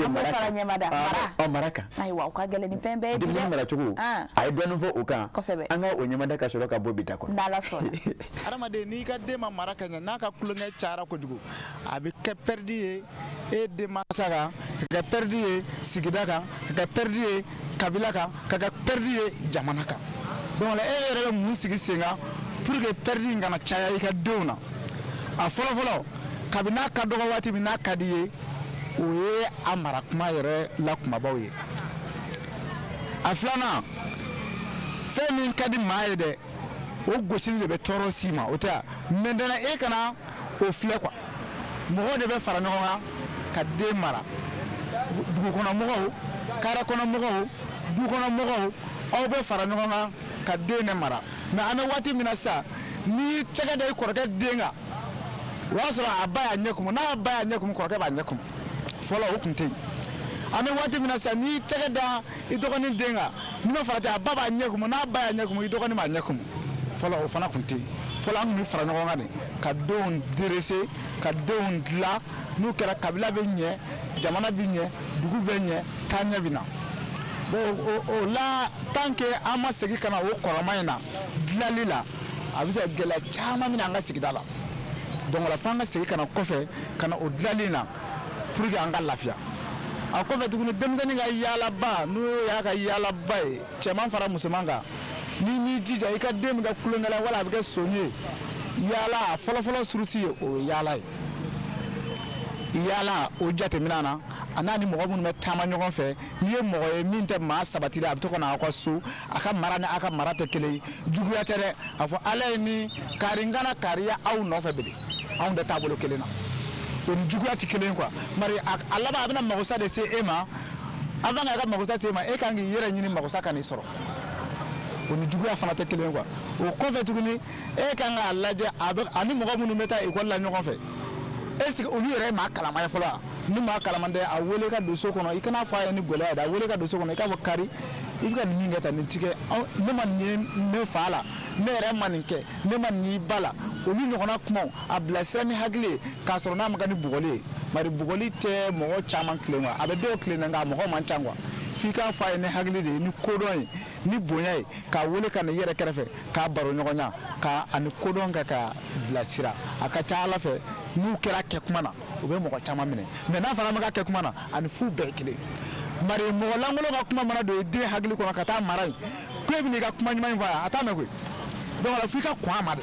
An b'o fara ɲɛmada mara. Mara kan. Ayiwa o ka gɛlɛn ni fɛn bɛɛ ye bi dɛ. Denmisɛnnin maracogo. A ye dɔɔnin fɔ o kan. Kosɛbɛ. An ka o ɲɛmada ka sɔrɔ ka bɔ bi ta kɔnɔ. N'Ala sɔnna. Adamaden n'i ka den ma mara ka ɲɛ n'a ka tulonkɛ cayara kojugu a bɛ kɛ pɛridi ye e denmansa kan ka kɛ pɛridi ye sigida kan ka kɛ pɛridi ye kabila kan ka kɛ pɛridi ye jamana kan. Donc e yɛrɛ bɛ mun sigi sen kan pour que pɛridi in kana caya i ka denw na. A fɔlɔ fɔlɔ kabini n'a ka dɔgɔ waati min n'a ka di ye o ye a mara kuma yɛrɛ la kumabaw ye. A filanan fɛn min ka di maa ye dɛ o gosili de bɛ tɔɔrɔ s'i ma o tɛ wa. Maintenant e kana o filɛ quoi mɔgɔw de bɛ fara ɲɔgɔn kan ka den mara dugukɔnɔmɔgɔw carré kɔnɔmɔgɔw dukɔnɔmɔgɔw aw bɛ fara ɲɔgɔn kan ka den de mara. Mais an bɛ waati min na sisan n'i y'i tɛgɛ da i kɔrɔkɛ den kan o y'a sɔrɔ a ba y'a ɲɛ kumu n'a ba y'a ɲɛ kumu kɔrɔkɛ b'a ɲɛ kumu fɔlɔ o tun tɛ yen. An bɛ waati min na sisan n'i tɛgɛ da i dɔgɔnin den kan n'i ma farati a ba b'a ɲɛ kumu n'a ba y'a ɲɛ kumu i dɔgɔnin b'a ɲɛ kumu fɔlɔ o fana tun tɛ yen. Fɔlɔ an tun bɛ fara ɲɔgɔn kan de ka denw dresser ka denw dilan n'u kɛra kabila bɛ ɲɛ jamana bɛ ɲɛ dugu bɛ ɲɛ taaɲɛ bɛ na. Bon o la tant que an ma segin ka na o kɔrɔma in na dilanli la a bɛ se ka gɛlɛya caman bɛ na an ka sigida la. Donc o la f'an ka segin ka na kɔfɛ ka na o dilanli in na pour que an ka lafiya. A kɔfɛ tuguni denmisɛnnin ka yaalaba n'o y'a ka yaalaba ye cɛman fara musoman kan n'i m'i jija i ka den bɛ kɛ tulonkɛla ye wala a bɛ kɛ son ye yaala a fɔlɔfɔlɔ surusi ye o ye yaala ye. Yaala o jateminɛ na a n'a ni mɔgɔ minnu bɛ taama ɲɔgɔn fɛ n'i ye mɔgɔ ye min tɛ maa sabati la a bɛ to ka na aw ka so a ka mara ni aw ka mara tɛ kelen ye juguya tɛ dɛ a fɔ ala ye ni kari n kana kariya aw nɔfɛ bele anw tɛ taabolo kelen na o ni juguya tɛ kelen ye quoi. Bari a laban a bɛna magosa de se e ma avant k'a ka magosa se e ma e kan k'i yɛrɛ ɲini magosa ka n'i sɔrɔ o ni juguya fana tɛ kelen ye quoi. O kɔfɛ tuguni e kan k'a lajɛ a bɛ ani mɔgɔ minnu bɛ taa ekɔli la ɲɔgɔn fɛ est-ce que olu yɛrɛ ye maa kalama ye fɔlɔ wa ni maa kalama tɛ a wele ka don so kɔnɔ i kana fɔ a ye ni gɛlɛya ye dɛ a wele ka don so kɔnɔ i k'a fɔ kari i bɛ ka nin min kɛ tan nin ti kɛ ne ma nin ye ne fa la ne yɛrɛ ma nin kɛ ne ma nin y'i ba la olu ɲɔgɔnna kumaw a bilasira ni hakili ye k'a sɔrɔ n'a ma kɛ ni bugɔli ye. Bari bugɔli tɛ mɔgɔ caman tilen quoi a bɛ dɔw tilen nka a mɔgɔ man ca quoi f'i k'a fɔ a ye ni hakili de ye ni kodɔn ye ni bonya ye k'a wele ka na i yɛrɛ kɛrɛfɛ k'a baro ɲɔgɔnya k'a ani kodɔn kɛ k'a bilasira. A ka ca Ala fɛ n'u kɛra kɛ kuma na u bɛ mɔgɔ caman minɛ mais n'a fɔra ma kɛ kuma na ani fu bɛɛ ye kelen. Bari mɔgɔ lankolon ka kuma mana don i den hakili kɔnɔ ka taa mara yen ko e bɛna i ka kuma ɲuman in fɔ a ye a t'a mɛn koyi. Donc f'i ka kɔn a ma de.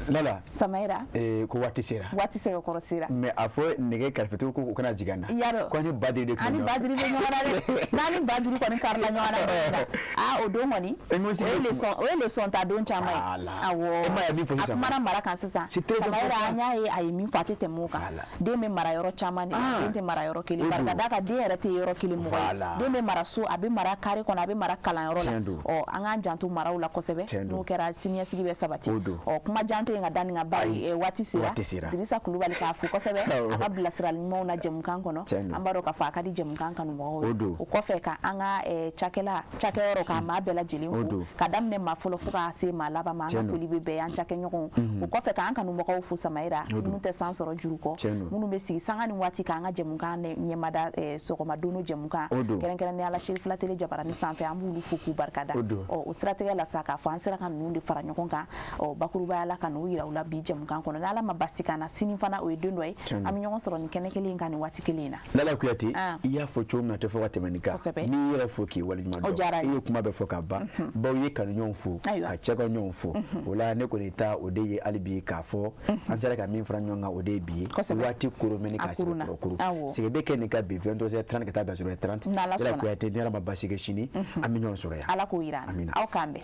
Lala Samayira ko waati sera waati sɛbɛkɔrɔ sera mais a fɔ nɛgɛ karafetigiw ko u kana jigin an na ko an ni Badiri de tun ani Badiri bɛ ɲɔgɔn na dɛ n'an ni Badiri kɔni karila ɲɔgɔn na o don kɔni o ye leçon ta don caman ye. Awɔ e ma ye min fɔ sisan a kumana mara kan sisan Samayira an y'a ye a ye min fɔ a tɛ tɛmɛ o kan. Den bɛ mara yɔrɔ caman de la den tɛ mara yɔrɔ kelen bari ka d'a kan den yɛrɛ tɛ yɔrɔ kelen mɔgɔ ye den bɛ mara so a bɛ mara carré kɔnɔ a bɛ mara kalanyɔrɔ la. Ɔ an k'an janto maraw la kosɛbɛ n'o kɛra siniɲɛsigi bɛ sabati. Ɔ kuma jan tɛ yen ka da nin kan bari waati sera Dirisa Kulubali k'a fo kosɛbɛ a ka bilasirali ɲumanw na jɛmukan kɔnɔ an b'a dɔn k'a fɔ a ka di jɛmukan kanubagaw ye. O kɔfɛ ka an ka cakɛyɔrɔ k'a maa bɛɛ lajɛlen fo ka daminɛ maa fɔlɔ fo ka se maa laban ma an ka foli bɛ bɛɛ an cakɛɲɔgɔnw. O kɔfɛ k'an kanubagaw fo Samayira minnu tɛ san sɔrɔ juru kɔ minnu bɛ sigi sanga ni waati k'an ka jɛmukan ɲɛmada sɔgɔma don jɛmukan kɛrɛnkɛrɛnnenya la Serifila Tele jabarani sanfɛ an b'olu fo k'u barikada. Ɔ o siratigɛ la sa k'a fɔ an sera ka ninnu de fara ɲɔgɔn kan ɔ bakurubaya la ka n'o k'o yira u la bi jɛmukan kɔnɔ. N'Ala ma basi k'an na, sini fana o ye don dɔ ye, an bɛ ɲɔgɔn sɔrɔ nin kɛnɛ kelen in kan nin waati kelen in na. Lala Kuyate, i y'a fɔ cogo min na, tɛ fɔ ka tɛmɛ nin kan. N'i yɛrɛ fo k'i waleɲuman dɔn, i ye kuma bɛɛ fɔ ka ban. Bawo i ye kanuɲɔgɔnw fo, ka cɛkaɲɔgɔnw fo. O la ne kɔni ta o de ye hali bi k'a fɔ an sera ka min fara ɲɔgɔn kan, o de ye bi ye. Waati koromɛni ka sɛbɛkɔrɔ kuru. Sigi bɛ kɛ nin kan bi 23h30 ka taa bila 0h30. Lala Kuyate, ni Ala ma basi kɛ sini, an bɛ ɲɔgɔn sɔrɔ yan. Ala k'o yira an na. Aw k'an bɛn.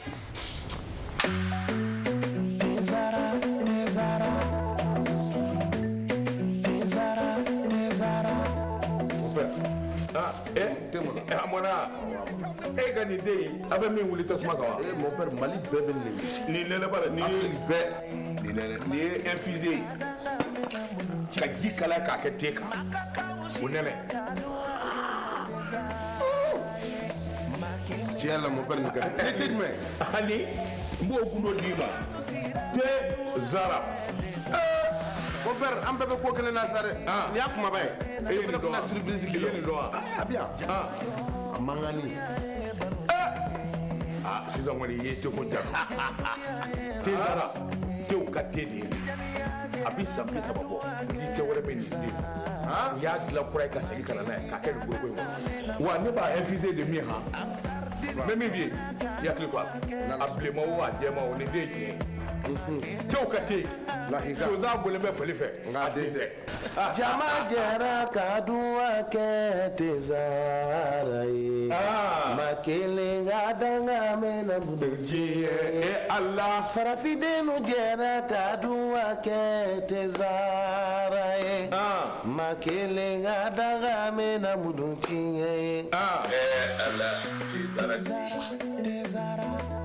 A mɔna e ka nin den in, a bɛ min wuli tasuma kan wa? Mon père, Mali bɛɛ bɛ nin nin nɛnɛ ba la, nin ye bɛɛ nin nɛnɛ, nin ye infusé ye ka ji kalaya k'a kɛ te kan, o nɛnɛ. Tiɲɛ la, mon père, nin ka di. Ne tɛ jumɛn? Ani n b'o gundo d'i ma, te zara. Mon père, an bɛɛ bɛ ko kelen na sa dɛ. Nin y'a kumaba ye. E ye nin dɔn wa? Surprise I ye nin dɔn wa? A bɛ yan. A mankanni. Aa, sisan kɔni i ye teko ja. Te zara, tew ka te de ye. A bɛ san 30 bɔ, ni te wɛrɛ bɛ nin den. U y'a dilan kura ye ka segin ka na n'a ye k'a kɛ nin foroko in kɔnɔ. Wa ne b'a infuser de min han. N bɛ min f'i ye, i hakili to a la. A bilenman o, a jɛman o, nin den ye tiɲɛ ye. Tew ka te. Sonsan bɔlen bɛ fali fɛ, nka a den tɛ. Jama jɛra ka duwa kɛ tezara ye. Ma kelen ka danga mɛnna diɲɛ e Ala. Farafindenw jɛra ka duwa kɛ tezara ye. Ma kelen ka danga mɛnna tiɲɛ ye. Ala, tezara. Tezara.